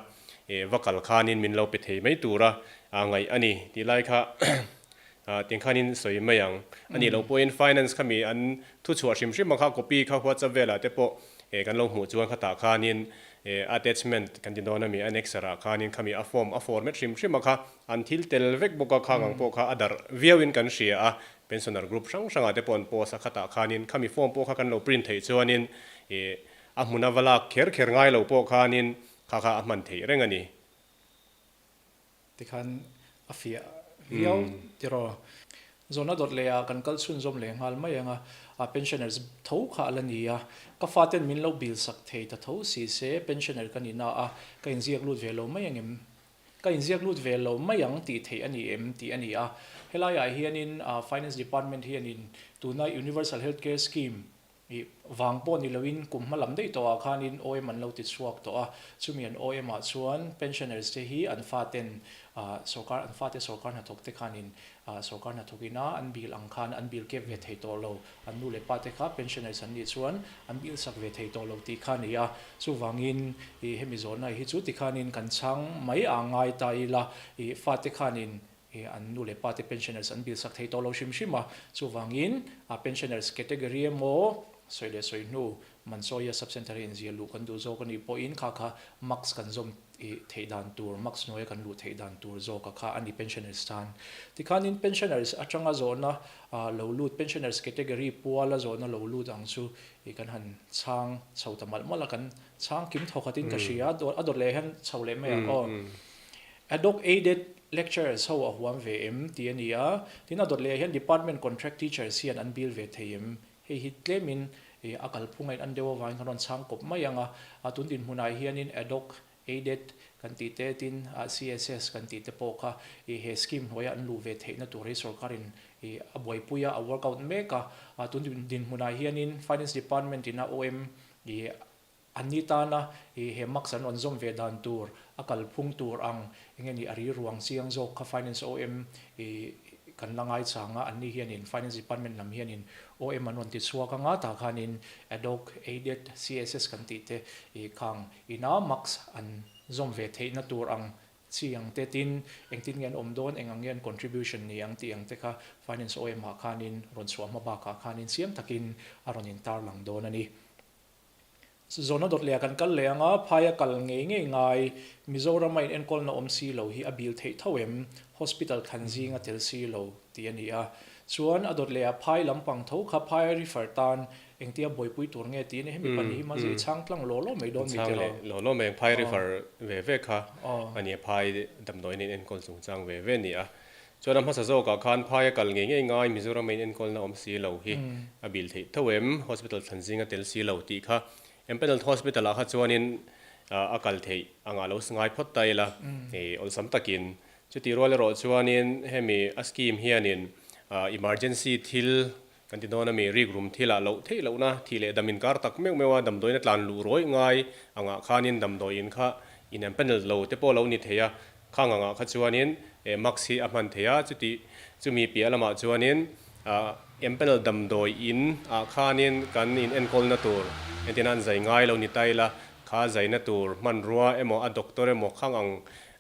va kal khanin min lo pe thei mai tura ngaih a ni tih lai kha tiang khanin sawi mai ang. A nih loh pawhin Finance khami an thuchhuah hrim hrim a kha copy kha WhatsApp velah te pawh kan lo hmuh chuan khatah khanin attachment kan ti dawn a mi annexure ah khanin khami a form a format hrim hrim a kha An thil tel vek bawk a, khang ang pawh kha a darh viauin kan hria a, pensioner group hrang hrangah te pawh an post a, khatah khanin khami form pawh kha kan lo print theih chuanin ih a hmuna va lak kher kher ngai lo pawh khanin kha kha a hman theih reng a ni. Tikhan a fiah viau tiraw. Zawhna dawt leh ah kan kal chhunzawm leh nghal mai ang a, a pensioners tho kha a la ni a, ka faten min lo bill sak thei ta tho si se pensioner ka ni na a, ka inziak lut ve lo mai ang em? Ka inziak lut ve lo mai ang tih theih a ni em tih a ni a. Helaiah hianin Finance Department hianin tuna Universal Health Care Scheme ih vang pawh ni loin kum hma lam daih tawhah khanin OM an lo ti chhuak tawh a. Chumi an OM ah chuan pensioners te hi an faten sawrkar an fate sawrkar hnathawk te khanin sawrkar hnathawk ina an bill ang khan an bill kep ve thei tawh lo. An nu leh pa te kha pensioners an nih chuan an bill sak ve thei tawh lo tih kha a ni a. Chuvangin ih hemi zawhna hi chu tikhanin kan chhang mai a ngai ta ila ih fate khanin ih an nu leh pa te pensioners an bill sak thei tawh lo hrim hrim a. Chuvangin a pensioners category emaw sawi leh sawi hnu Mansoia sub-centre hi inzia luh kan duh zawk a nih pawhin kha kha marks kan zawm ih theih dan tur, marks hnuaia kan luh theih dan tur zawk a kha a ni pensioners tan. Tikhanin pensioners atanga zawhna lo lut, pensioners category puala zawhna lo lut ang chu ih kan han chhang chho ta malh malh a, kan chhang kim thaw khatin ka hria a, a dawt leh hian chho leh mai ang aw. Ad hoc aided lecturers ho a huam ve em tih a ni a, tin a dawt leh hian department contract teachers hian an bill ve thei em Hei hi tlemin a kalphung a in an deuh avangin kan rawn chhang kawp mai ang a, tun dinhmunah hianin ad hoc, aided kan tih te tin CSS kan tih te pawh kha he scheme hnuaia an luh ve theihna tur hi sorkarin a buaipui a, a workout mek a, tun dinhmunah hianin Finance Department in a OM An ni tana i he max an rawn zawm ve dan tur, a kalphung tur ang enge ni a ri ruang chiang zawk kha Finance OM i kan la ngaichang a, an ni hianin Finance Department lam hianin OM an rawn ti chhuak anga tah khanin ad hoc, aided, CSS kan tih te i khang ina max an zawm ve theihna tur ang chi ang te tin engtin nge an awm dawn, eng ang nge an contribution ni ang tih ang te kha Finance OM ah khanin rawn chhuah hma bakah khanin chiang takin a rawn intarlang dawn a ni. Zawhna dawt leh ah kan kal leh ang a, phaia kal ngei ngei ngai Mizorama in enkawlna awm si lo hi a bil theih tho em? Hospital thlan zing a tel si lo tih a ni a. Chuan a dawt leh ah phai lampang tho kha phaia refer tan engtia buaipui tur nge tiin hemi pahnih hi mahse i chhang tlang law law mai dawn mi tiraw? Chhang leh law law mai ang, phai refer ve ve kha a ni a, phai damdawiin in enkawl chungchang ve ve a ni a. Chuan a hmasa zawkah khan phaia kal ngei ngei ngai Mizorama in enkawlna awm si lo hi a bil theih tho em? Hospital thlan zinga tel si lo tih kha Empanelled Hospital ah kha chuanin a kal theih angah lo ngai phawt ta ila awlsam takin. Chutih rual erawh chuanin hemi a scheme hianin emergency thil kan ti dawn a mi, rikrum thilah loh theih lohna thih leh dam inkar tak meuh meuh a damdawiin a tlan luh rawih ngai angah khanin damdawiin kha in empanel lo te pawh lo ni thei a, khang angah kha chuanin mask hi a hman thei a, chuti chumi piah lamah chuanin empanel damdawiin ah khanin kan in enkawlna tur entirna an zai ngai lo ni ta ila kha zaina tur hmanrua emaw a doctor emaw khang ang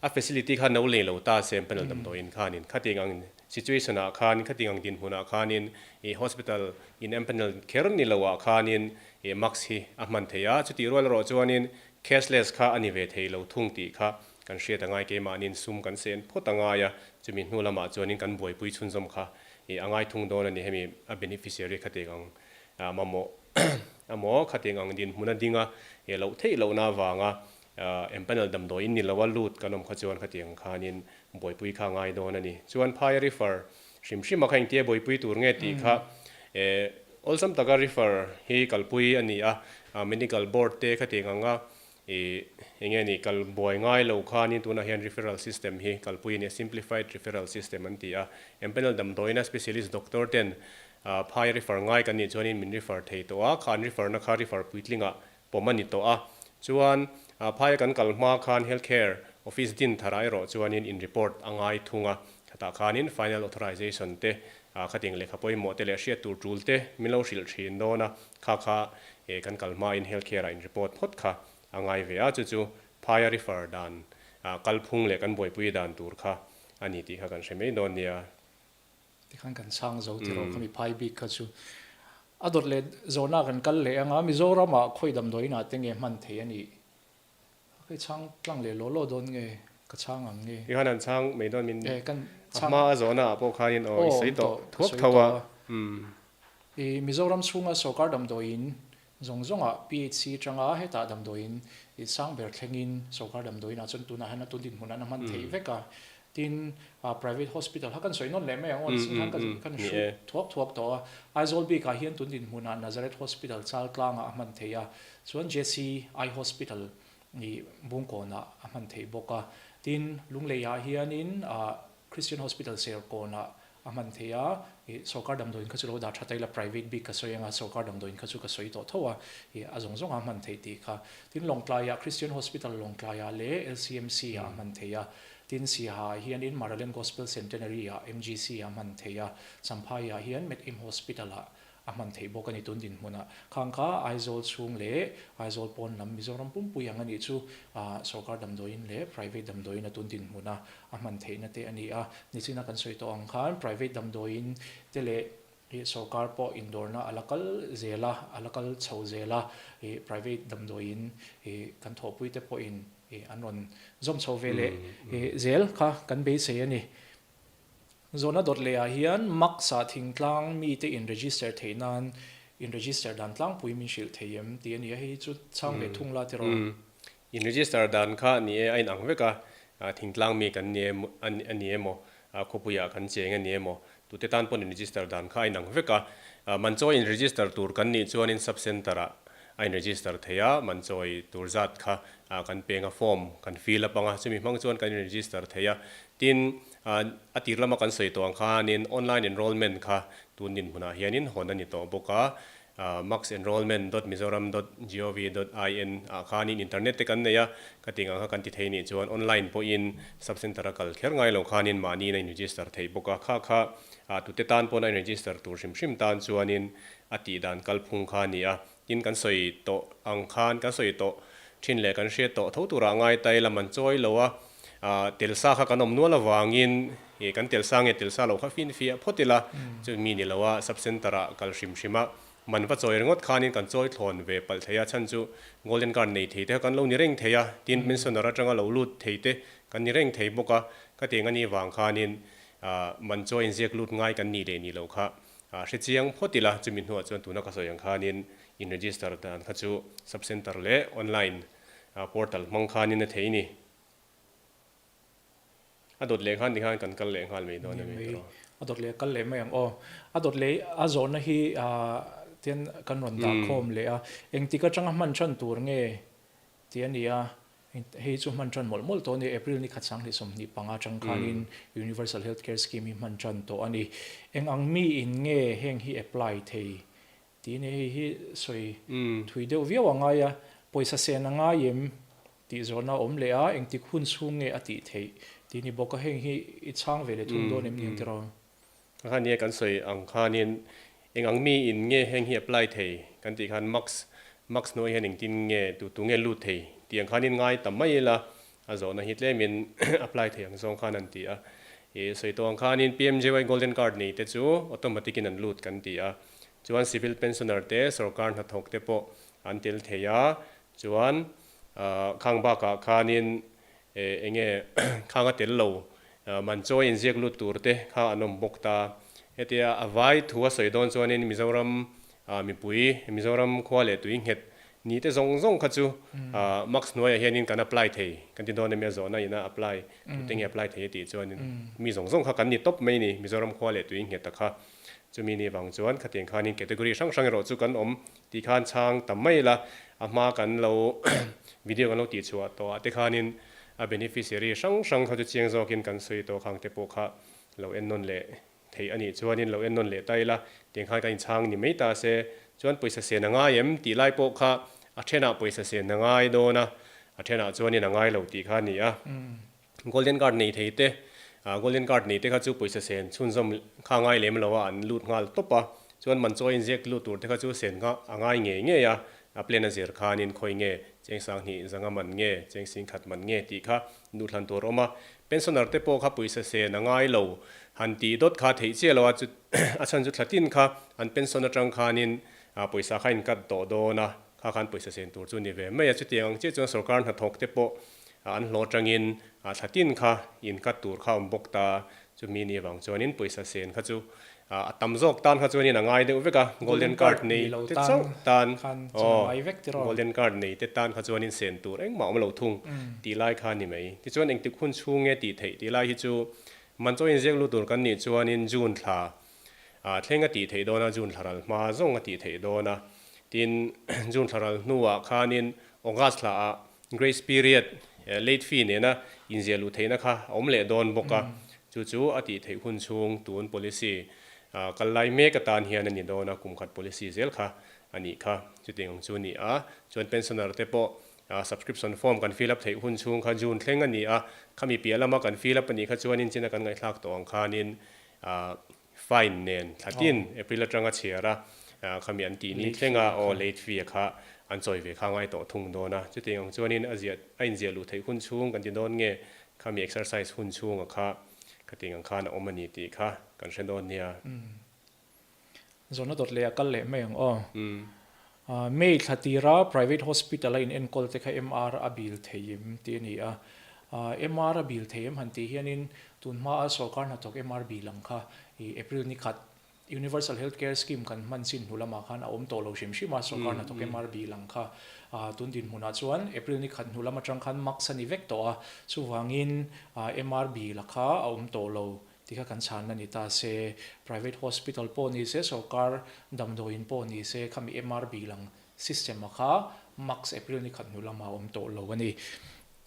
a facility kha no lei lo ta se empanel damdawiin khanin khatiang ang Situation ah khan khatiang ang dinhmun ah khanin ih hospital in empanel kher ni lo ah khanin ih mask hi a hman thei a, chutih rual erawh chuanin cashless kha a ni ve thei lo thung tih kha kan hriat a ngai keimahnin sum kan sen phawt a ngai a, chumi hnu lamah chuanin kan buaipui chhunzawm kha ih a ngai thung dawn a ni hemi a beneficiary khatiang ang mamawh amaw khatiang ang dinhmun a ding a ih loh theih lohna avanga empanel damdawiin ni lo a lut kan awm kha chuan khatiang khanin Buaipui kha a ngai dawn a ni. Chuan phaia refer hrim hrim a kha engtia buaipui tur nge tih kha awlsam taka refer hi kalpui a ni a, medical board te khatiang anga ih enge ni kal buai ngai lo khanin tunah hian referral system hi kalpui a ni a, simplified referral system an ti a. Empanel damdawiina specialist doctor ten phaia refer ngai kan nih chuanin min refer thei tawh a, kha an refer na kha refer puitlingah pawm a ni tawh a. Chuan phaia kan kal hma khan Health Care Office din tharah erawh chuanin in report a ngai thung a. Khatah khanin final authorization te, khatiang lehkha pawimawh te leh hriat tur tul te min lo hrilh thin dawn a, kha kha kan kal hmain health care ah in report phawt kha a ngai ve a, chu chu phaia refer dan kalphung leh kan buaipui dan tur kha a ni tih kha kan hre mai dawn nia. Tikhan kan chhang zo tiraw khami phai bik kha chu a dawt leh zawhna kan kal leh anga Mizoramah khawi damdawiinah te nge hman thei a nih? Ka chhang tlang leh law law dawn nge ka chhang ang nge? Tikhan an chhang mai dawn min a hma a zawhna ah pawh khanin aw i sawi tawh thuak tho a. I Mizoram chhunga sorkar damdawiin Zawng zawngah PHC atanga hetah damdawiin i sang ber thlengin sorkar damdawiinah chuan tunah hian a tun dinhmun an hman theih vek a. Tin, private hospital kha kan sawi nawn leh mai ang aw, nisin khan kan hrut thuak thuak tawh a. Aizawl bikah hian tun dinhmunah Nazareth Hospital Chaltlangah a hman theih a, chuan JC Eye Hospital i Bungkawnah a hman theih bawk a. Tin, Lungleiah hianin Christian Hospital Serkawnah a hman thei a, ih sorkar damdawiin kha chu lo dah tha ta ila private bik ka sawi anga sorkar damdawiin kha chu ka sawi tawh tho a, ih a zawng zawng a hman theih tih kha. Tin Lawngtlaiah Christian Hospital Lawngtlaiah leh LCMC ah a hman thei a, tin Siaha ah hianin Maraland Gospel Centenary ah MGC ah a hman thei a, Champhai ah hian Med-Im Hospital ah A hman theih bawk a ni tun dinhmunah. Khang kha Aizawl chhung leh Aizawl pawn lam Mizoram pumpui ang a nih chu sorkar damdawiin leh private damdawiin a tun dinhmuna a hman theihna te a ni a. Nichina kan sawi tawh ang khan private damdawiin te leh sorkar pawh indawrna a la kal zel a, a la kal chho zel a. Private damdawiin kan thawhpui te pawhin an rawn zawm chho ve leh zel kha kan beisei a ni. Zawhna dawt leh ah hian Max-ah thingtlang mite in register theih nan in register dan tlangpui min hrilh thei em tih a ni a, hei hi chu chhang ve thung la tiraw? In register dan kha ni e, a inang vek a, thingtlang mi kan ni em a ni emaw, khawpuiah kan cheng a ni emaw, tute tan pawn in register dan kha a inang vek a. Manchawi in register tur kan nih chuanin sub centre ah a in register thei a, manchawi tur zat kha kan peng a, form kan fill up ang a, chumi hmang chuan kan in register thei a. Tin, A tir lama kan sawi tawh ang khanin online enrollment kha tun dinhmunah hianin hawn a ni tawh bawk a, maxenrollment dot mizoram dot gov dot in ah khanin internet te kan nei a, ka tih ang kha kan ti thei nih chuan online pawhin sub centre a kal kher ngai lo khanin mahniin a in register theih bawk a, kha kha tute tan pawn a in register tur hrim hrim tan chuanin a tih dan kalphung kha a ni a, tin kan sawi tawh ang khan kan sawi tawh thin leh kan hriat tawh tho turah ngai ta ila man chawi lo a. Tel sa kha kan awm nual avangin ih kan tel sa nge tel sa lo kha finfiah phawt ila chu mi ni lo a sub centre ah kal hrim hrim a man va chawi ringawt khanin kan chawi thlawn ve palh thei a chhan chu golden card nei thei te kha kan lo ni reng thei a tin pensioner atanga lo lut thei te kan ni reng thei bawk a ka tiang a nih vang khanin man chawi inziak lut ngai kan nih leh nih loh kha hre chiang phawt ila chumi hnuah chuan tuna ka sawi ang khanin in register dan kha chu sub centre leh online portal hmang khanin a thei ni. A dawt leh khan tikhan kan kal leh nghal mai dawn a mi tawh. A dawt leh kal leh mai ang aw. A dawt leh a zawhna hi tian kan rawn dah khawm leh a. Engtik atanga hman than tur nge tih a ni a. Hei chu hman than mawlh mawlh tawh a ni. April ni khat 2025 atang khanin Universal Health Care Scheme hi hman than tawh a ni. Eng ang miin nge heng hi apply thei Tih ni hei hi sawi thui deuh viau a ngai a, pawisa sen a ngai em tih zawhna a awm leh a, engtik hun chhung nge a tih theih tih ni bawk a, heng hi i chhang ve leh thung dawn em ni ang tiraw? A kha nia kan sawi ang khanin eng ang mi in nge heng hi apply thei kan tih khan max max hnuai hian engtin nge tu tu nge lut thei tih ang khanin ngai ta mai ila a zawhna hi tlemin apply thei ang zawng khan an ti a, i sawi tawh ang khanin PMJY golden card nei te chu automatic in an lut kan ti a, Chuan civil pensioner te, sorkar hnathawk te pawh an tel thei a, chuan khang bakah khanin eng nge khang a tel lo man chawi inziak lut tur te kha an awm bawk ta. Hetia a vai thu a sawi dawn chuanin Mizoram mipui, Mizoram khua leh tui nghet ni te zawng zawng kha chu max hnuaiah hianin kan apply thei kan ti dawn ania zawhna ina apply tute nge apply thei a tih chuanin mi zawng zawng kha kan ni tawp mai ni Mizoram khua leh tui nghet ta kha. Chumi ni vang chuan khatiang khanin category hrang hrang erawh chu kan awm tih khan chhang tam mai ila, a hma kan lo video kan lo tih chhuah tawh ah te khanin a beneficiary hrang hrang kha chu chiang zawkin kan sawi tawh khang te pawh kha lo en nawn leh theih a nih chuanin lo en nawn leh ta ila, tiang khan kan inchhang ni mai ta se chuan pawisa sen a ngai em tih lai pawh kha a thenah pawisa sen a ngai dawn a, a thenah chuanin a ngai lo tih kha a ni a. Golden card nei thei te. Golden card nei te kha chu pawisa sen chhunzawm kha ngai lem lo a, an lut nghal tawp a. Chuan man chawi inziak lut tur te kha chu sen kha a ngai ngei ngei a, a plan a zir khanin khawi nge cheng sanghnih zanga man nge, cheng singkhat man nge tih kha duhthlan tur a awm a. Pensioner te pawh kha pawisa sen a ngai lo han tih dawt kha theih chiah lo a, chu a chhan chu thla tin kha an pension atang khanin pawisa kha in cut tawh dawn a, kha khan pawisa sen tur chu ni ve mai a. Chutiang ang chiah chuan sorkar hnathawk te pawh an hlawh atangin thla tin kha in cut tur kha a awm bawk ta. Chumi ni avang chuanin pawisa sen kha chu a tam zawk tan kha chuanin a ngai deuh vek a, golden card nei te chauh tan aw golden card nei te tan kha chuanin sen tur engmah awm lo thung tih lai kha a ni mai. Tichuan engtik hun chhung nge tih theih tih lai hi chu Manchaw inziak lut tur kan nih chuanin June thla thleng a tih theih dawn a, June thla ral hma zawng a tih theih dawn a. Tin, June thla ral hnuah khanin August thla ah grace period, late fee nena inziah luh theihna kha a awm leh dawn bawk a. Chu chu a tih theih hun chhung tun policy kal lai mek atan hian a ni dawn a, kum khat policy zel kha a nih kha. Chutiang ang chu a ni a, chuan pensioner te pawh Subscription form kan fill up theih hun chhung kha June thleng a ni a, khami piah lama kan fill up a nih kha chuanin china kan ngaihthlak tawh ang khanin fine nen thlatin April atanga chhiar a, khami an tih ni thlenga aw late fee a kha an chawi ve kha ngai tawh thung dawn a. Chutiang ang chuanin a ziah a inziah luh theih hun chhung kan ti dawn nge khami exercise hun chhunga kha khatiang ang khan a awm a ni tih kha kan hre dawn nia. Zawhna dawt leh a kal leh mai ang aw. May thla tira private hospital a in enkawl te kha MR a bil thei em tih a ni a. MR a bil thei em han tih hianin tun hmaa sorkar hnathawk MR bil ang kha i April ni khat Universal Health Care Scheme kan hman chin hnu lamah khan a awm tawh lo hrim hrim a, sorkar hnathawk MR bil ang kha tun dinhmunah chuan April ni khat hnu lam atang khan max a ni vek tawh a, chuvangin MR bil a kha a awm tawh lo Ti kha kan chhanna ni ta se, private hospital pawh ni se, sorkar damdawiin pawh ni se, khami MRB lang system a kha max April ni khat hnu lamah a awm tawh lo a ni.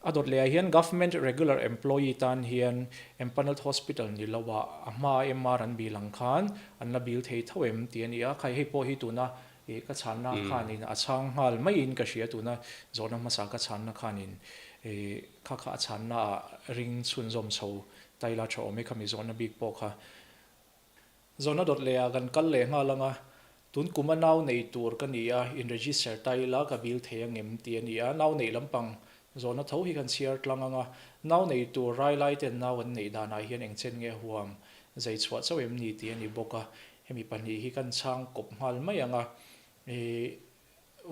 A dawt lehah hian government regular employee tan hian empanelled hospital ni lo ah a hma MR an bil ang khan an la bil thei tho em tih a ni a, khai hei pawh hi tuna ih ka chhanna khanin a chhang nghal maiin ka hria tuna zawhna hmasa ka chhanna khanin ih kha kha a chhanna ah ring chhunzawm chho Taila tha awm e khami zawhna bik pawh kha zawhna dawt leh ah kan kal leh nghal ang a, tun kum a nau nei tur ka ni a, in register Taila ka bil thei angem tih a ni a, nau neih lampang zawhna tho hi kan chhiar tlang ang a, nau nei tur rai lai ten nau an neih danah hian eng chen nge huam zai chhuah chauh em ni tih a ni bawk a, hemi pahnih hi kan chhang kawp nghal mai ang a, ih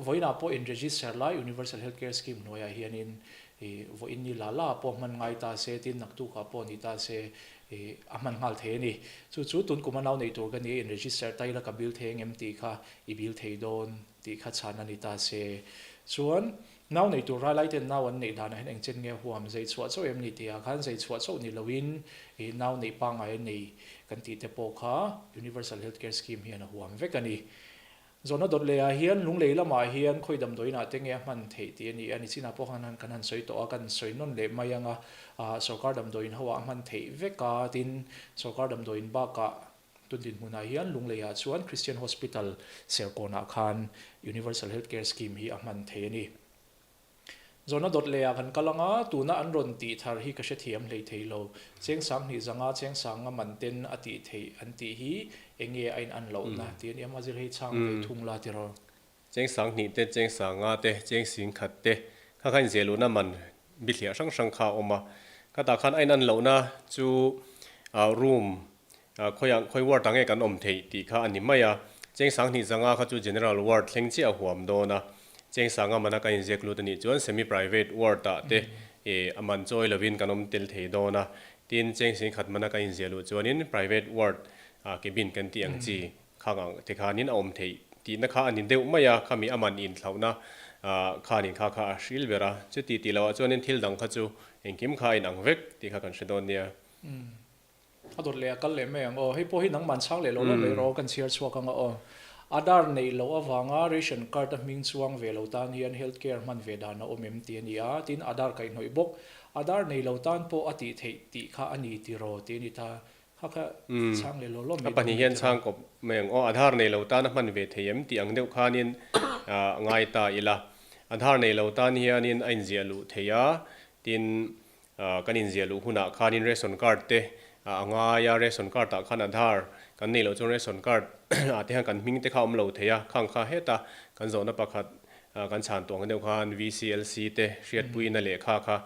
Vawiinah pawh in register lai Universal Health Care Scheme hnuaiah hianin ih vawiin ni la la pawh hman ngai ta se tin naktukah pawh ni ta se ih a hman nghal thei a ni. Chu chu tun kum a nau nei tur ka ni a in register ta ila ka bill thei angem tih kha i bill thei dawn tih kha chhan a ni ta se. Chuan nau nei tur railai ten nau an neih danah hian engchen nge huam zei chhuah chauh em ni tihah khan zei chhuah chauh ni loin ih nau neih pangngai a nei kan tih te pawh kha Universal Health Care Scheme hian a huam vek a ni. Zawhna dawt lehah hian Lunglei lamah hian khawi damdawiinah te nge a hman theih tih a ni a, nichinah pawh khan kan han sawi tawh a, kan sawi nawn leh mai ang a, sorkar damdawiin ho ah a hman theih vek a, tin sorkar damdawiin bakah tun dinhmunah hian Lungleiah chuan Christian Hospital Serkawnah khan Universal Health Care Scheme hi a hman thei a ni. Zawhna dawt lehah kan kal ang a, tuna an rawn tih thar hi ka hrethiam hlei thei lo. Cheng sanghnih zanga cheng sanga man ten a tih theih an tih hi eng nge a in an lohna tih a ni a, mahse hei chhang ve thung la ti rawh. Cheng sanghnih te, cheng sanga te, cheng singkhat te kha kha inziah luhna man bithliah hrang hrang kha a awm a. Khatah khan a in an lohna chu room Khawiah khawi ward ah nge kan awm theih tih kha a ni mai a, cheng sanghnih zanga kha chu general ward thleng chiah a huam dawn a, cheng sanga mana kan inziak lut a nih chuan semi private ward ah te a man chawi lovin kan awm tel thei dawn a, tin cheng singkhat mana kan inziah luh chuanin private ward cabin kan tih ang chi khang ang te khanin a awm theih tihna kha a ni deuh mai a, khami a man inthlauhna khanin kha kha a hril ber a, chuti tih loh ah chuanin thil dang kha chu engkim kha a inang vek tih kha kan hre dawn nia. A dawt leh a kal leh mai ang aw. Hei pawh hi nangman chhang leh lo lo mai rawh kan chhiar chhuak ang a aw. Aadhaar neih loh avanga ration card a hming chuang ve lo tan hian health care hman ve dan a awm em tih a ni a, tin Aadhaar kaihhnawih bawk. Aadhaar nei lo tan pawh a tih theih tih kha a ni tiraw tih a ni ta. Kha kha chhang leh lo lo mai dawn a ni tiraw. A pahnih hian chhang kawp mai ang aw. Aadhaar nei lo tan a hman ve thei em tih ang deuh khanin ngai ta ila. Aadhaar nei lo tan hianin a inziah luh thei a, tin. Kan inziah luh hunah khanin ration card te a ngai a, ration card ah khan Aadhaar kan neih loh chuan ration card ah te hian kan hming te kha a awm lo thei a, khang kha heta kan zawhna pakhat kan chhan tawh ang deuh khan VCLC te hriatpuina lehkha kha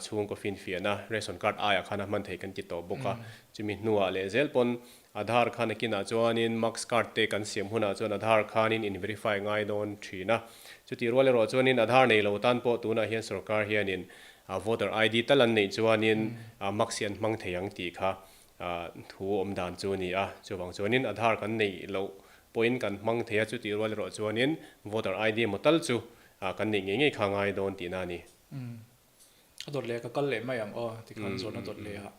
chhungkaw finfiahna ration card aiah khan a hman theih kan ti tawh bawk a, chumi hnuah leh zel pawn Aadhaar khan a kinah chuanin Max card te kan siam hunah chuan Aadhaar khanin in verify ngai dawn thin a, chutih rual erawh chuanin Aadhaar nei lo tan pawh tunah hian sorkar hianin Voter ID tal an neih chuanin Max hi an hmang thei ang tih kha thu awm dan chu a ni a, chuvang chuanin Aadhaar kan neih loh pawhin kan hmang thei a, chutih rual erawh chuanin Voter ID emaw tal chu kan neih ngei ngei kha ngai dawn tihna a ni. A dawt leh ka kal leh mai ang aw tikhan zawn a dawt leh a.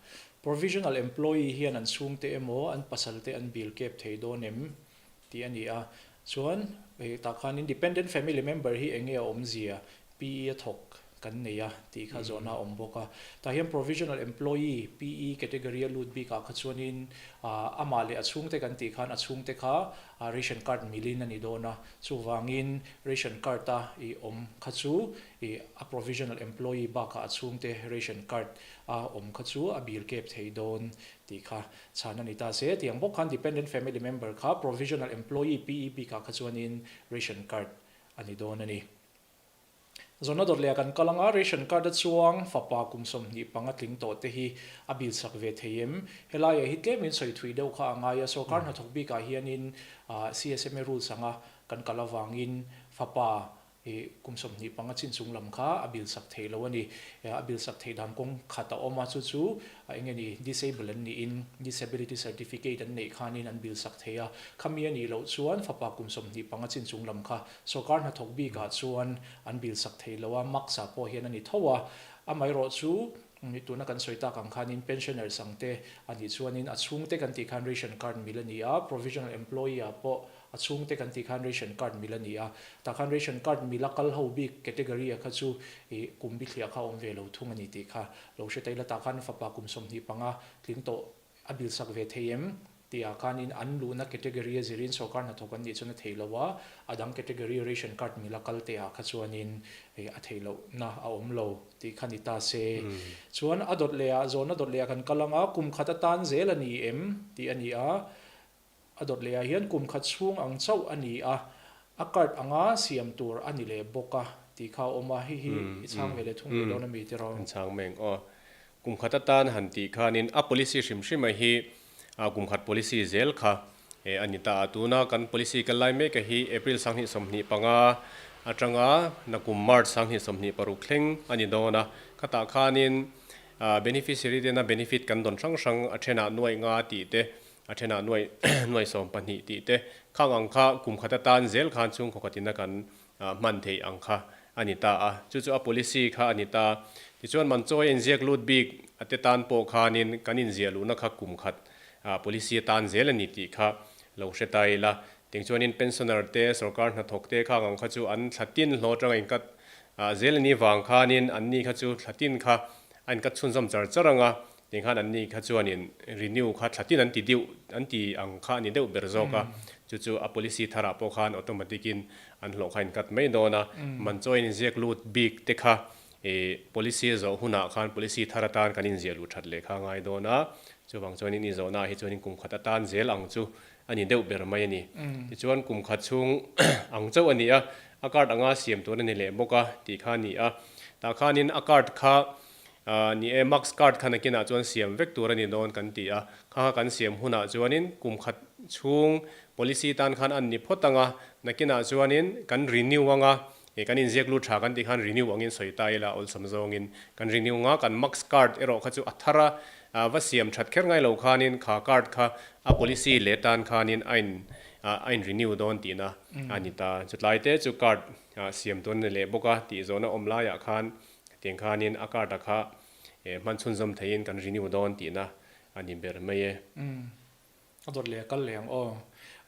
Provisional employee hian an chhungte emaw an pasal te an bill kep thei dawn em tih a ni a. Chuan hei tah khan independent family member hi eng nge a awmzia PE a thawk kan nei a tih kha zawhna a awm bawk a. Tah hian provisional employee PE category a lut bikah kha chuanin amah leh a chhungte kan tih khan a chhungte kha ration card milin a ni dawn a. Chuvangin ration card a i awm kha chu I a provisional employee bakah a chhungte ration card a awm kha chu a bill kep thei dawn tih kha chhan a ni ta se. Tiang bawk khan dependent family member kha provisional employee PE bikah kha chuanin ration card a ni dawn a ni. Zawhna dawt leh ah kan kal anga ration card a chuang fapa kum 25 tling tawh te hi a bill sak ve thei em? Helaiah hi tlemin sawi thui deuh kha a ngai a, sorkar hnathawk bikah hianin CSMA rules anga kan kal avangin fapa I kum 25 chin chung lam kha a bill sak theih lo a ni. A bill sak theih dan kawng khat a awm a, chu chu eng nge ni disable an niin disability certificate an neih khanin an bill sak thei a. Khami a nih loh chuan fapa kum 25 chin chung lam kha sorkar hnathawk bikah chuan an bill sak thei lo a, max ah pawh hian a ni tho a. Amaherawh chu tuna kan sawi tak ang khanin pensioners ang te a nih chuanin a chhungte kan tih khan ration card mil a ni a, provisional employee ah pawh A chhungte kan tih khan ration card mil a ni a, tah khan ration card mila kal ho bik category a kha chu ih kum bithliah kha awm ve lo thung a ni tih kha lo hre ta ila tah khan fapa kum 25 tling tawh a bill sak ve thei em tih ah khanin an luhna category a zirin sorkar hnathawk an nih chuan a thei lo a, a dang category ration card mila kal te ah kha chuanin ih a theih lohna a awm lo tih kha ni ta se. Chuan a dawt leh ah zawhna dawt leh ah kan kal anga kum khat atan zel a ni em tih a ni a, A dawt leh ah hian kum khat chhung ang chauh a ni a, a card anga siam tur a ni leh bawk a tih kha a awm a, hei hi i chhang ve leh thung leh dawn a mi tiraw? Kan chhang meng aw. Kum khat atan han tih khanin a policy hrim hrim a hi kum khat policy zel kha a ni ta a, tuna kan policy kal lai mek a hi April 2025 atanga nakum March 2026 thleng a ni dawn a, khatah khanin beneficiary tena benefit kan dawn hrang hrang a thenah nuaih nga tih te A thenah nuaih nuaih 12 tih te khang ang kha kum khat atan zel khan chhungkaw khatina kan hman theih ang kha a ni ta a, chu chu a policy kha a ni ta. Tichuan Manchawi a inziak lut bik a te tan pawh khanin kan inziah luhna kha kum khat policy atan zel a ni tih kha lo hre ta ila. Tiang chuanin pensioner te, sorkar hnathawk te khang ang kha chu an thla tin hlawh atanga inkat zel a nih vang khanin anni kha chu thla tin kha a inkat chhunzawm char char ang a, Tiang khan anni kha chuanin renew kha thla tin an ti deuh, an ti ang kha a ni deuh ber zawk a, chu chu a policy tharah pawh khan automatic in an hlawh kha inkat mai dawn a, man chawiin inziak lut bik te kha ih policy a zawh hunah khan policy thar atan kan inziah luh that leh kha a ngai dawn a, chuvang chuanin i zawhnaah hi chuanin kum khat atan zel ang chu a ni deuh ber mai a ni. Tichuan kum khat chhung ang chauh a ni a, a card anga siam tur a ni leh bawk a tih kha a ni a, tah khanin a card kha Ni e, Max card kha nakinah chuan siam vek tur a ni dawn kan ti a, kha kha kan siam hunah chuanin kum khat chhung policy tan khan an ni phawt ang a, nakinah chuanin kan renew ang a, ih kan inziak lut tha kan tih khan renew angin sawi ta ila awlsam zawngin kan renew ang a, kan Max card erawh kha chu a thar a, va siam that kher ngai lo khanin kha card kha a policy leh tan khanin a in a in renew dawn tihna a ni ta. Chutlai te chu card siam tur a ni leh bawk a tih zawhna awm laiah khan Hetiang khanin a card-a kha hman chhunzawm theihin kan renew dawn tihna a ni ber mai e. Umm. A dawt leh a kal leh ang aw.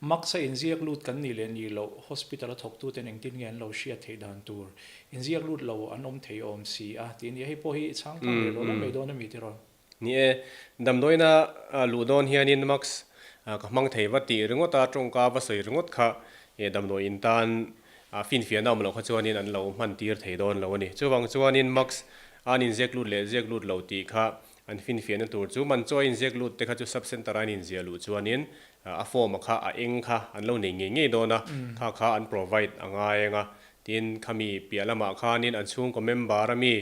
Max a inziak lut kan nih leh nih loh hospital a thawktuten engtin nge an lo hriat theih dan tur inziak lut lo an awm thei awm si a tih a ni a, hei pawh hi i chhang tlang leh lo la mai dawn a mi tiraw? Ni e, damdawiina luh dawn hianin Max ka hmang thei va tih ringawt a, tawngka va sawi ringawt kha damdawiin tan finfiahna awm loh kha chuanin an lo hman tir thei dawn lo a ni. Chuvang chuanin Max An inziak lut leh ziak lut lo tih kha an finfiahna tur chu man chaw a inziak lut te kha chu sub centre a an inziah luh chuanin a form a kha a eng kha an lo nei ngei ngei dawn a, kha kha an provide a ngai ang a. Tin, khami piah lamah khanin an chhungkaw member a mi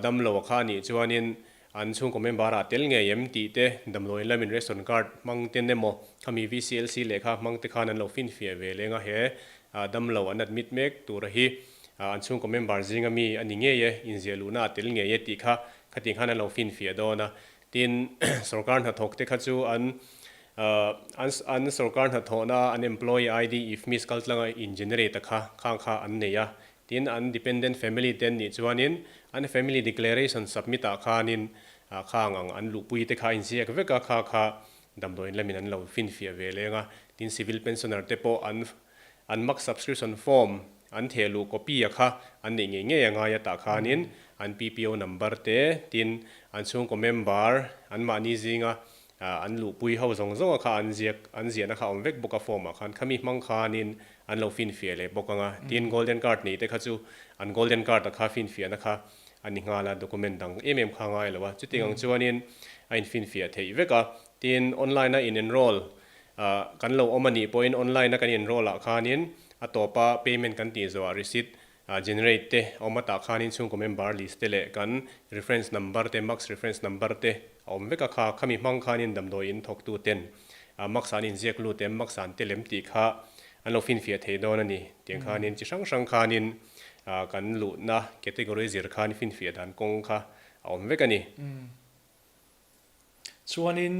damlo a kha a nih chuanin an chhungkaw member ah tel ngei em tih te damdawiin lamin ration card hmang ten emaw khami VCLC lehkha hmang te khan an lo finfiah ve leng a, he damlo an admit mek tura hi an chhungkaw member zinga mi a ni ngei e, inziah luhna a tel ngei e tih kha khatih khan an lo finfiah dawn a. Tin, sorkar hnathawk te kha chu an an sorkar hnathawhna an employee ID IFMIS kaltlanga in generate a kha khang kha an nei a. Tin, an dependent family te an nih chuanin an family declaration submit ah khanin khang ang an luhpui te kha a inziak vek a, kha kha damdawiin lamin an lo finfiah ve leng a. Tin, civil pensioner te pawh an an mak subscription form an theh luh copy a kha an neih ngei ngei a ngai a tah khanin an PPO number te tin an chhungkaw member an mahni zinga an luhpui ho zawng zawng a kha an ziak an ziahna kha a awm vek bawk a form ah khan khami hmang khanin an lo finfiah leh bawk ang a tin golden card nei te kha chu an golden card a kha finfiahna kha a ni nghal a document dang em em kha a ngai lo a chutiang ang chuanin a infinfiah theih vek a tin online a in enroll Kan lo awm a nih pawhin online a kan enroll ah khanin a tawpa payment kan tih zawhah receipt generate te a awm atah khanin chhungkaw member list te leh kan reference number te max reference number te a awm vek a kha khami hmang khanin damdawi in thawktu ten max an inziak lut em max an tel em tih kha an lo finfiah thei dawn a ni tiang khanin chi hrang hrang khanin kan luhna category zir khan finfiah dan kawng kha a awm vek a ni. Chuanin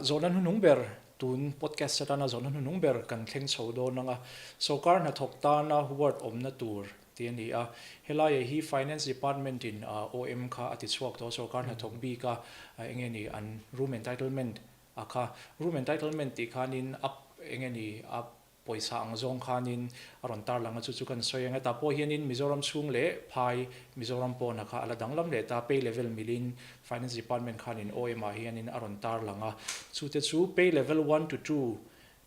zawhna hnuhnung ber, tun podcast atana zawhna hnuhnung ber kan thleng chho dawn ang a, sawrkar hnathawk tana ward awmna tur tih a ni a. Helaiah hi Finance Department in OM kha a ti chhuak tawh a, sawrkar hnathawk bika eng nge ni an room entitlement a kha. Room entitlement tih khanin a eng nge ni a Pawisa ang zawng khanin a rawn tarlang a, chu chu kan sawi ang. Hetah pawh hianin Mizoram chhung leh phai Mizoram pawna kha a la danglam leh ta. Pay level milin Finance Department khanin OM ah hianin a rawn tarlang a. Chute chu pay level one to two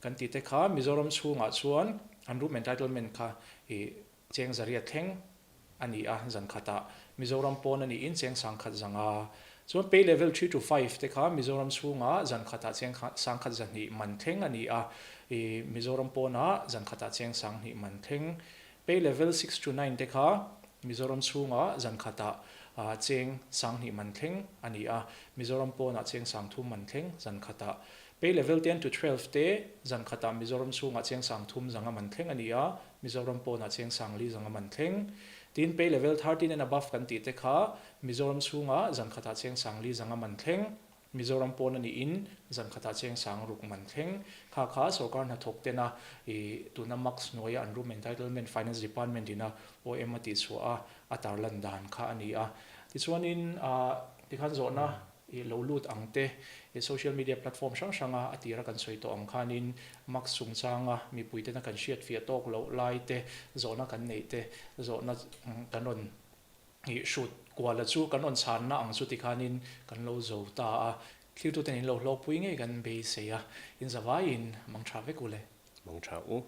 kan tih te kha Mizoram chhungah chuan an room entitlement kha ih cheng zariat thleng a ni a, zan khatah Mizoram pawn a niin cheng sangkhat zanga. Chuan pay level 3 to 5 te kha Mizoram chhungah zan khatah cheng sangkhat zahnih man thleng a ni a, i Mizoram pawnah zan khatah cheng sanghnih man thleng. Pay level 6 to 9 te kha Mizoram chhungah zan khatah cheng sanghnih man thleng a ni a, Mizoram pawnah cheng sangthum man thleng zan khatah. Pay level 10 to 12 te zan khatah Mizoram chhungah cheng sangthum zanga man thleng a ni a, Mizoram pawnah cheng sangli zanga man thleng. Tin, pay level 13 and above kan tih te kha Mizoram chhungah zan khatah cheng sangli zanga man thleng, Mizoram pawn a niin zan khatah cheng sang ruk man thleng. Kha kha sorkar hnathawk tena i tuna max hnuaia an room entitlement Finance Department ina OM a tihchhuah a, a tarlan dan kha a ni a. Tichuanin, tikhan zawhna I lo lut ang te, i social media platform hrang hranga a tira kan sawi tawh ang khanin mask chungchanga mipuitena kan hriatfiah tawk loh lai te, zawhna kan neih te, zawhna kan rawn i hrut kuala chu kan rawn chhanna ang chu tikhanin kan lo zo ta a. Thiltuten in lo hlawkpui ngei kan beisei a, in zavaiin mangtha vek u le. Mangtha u.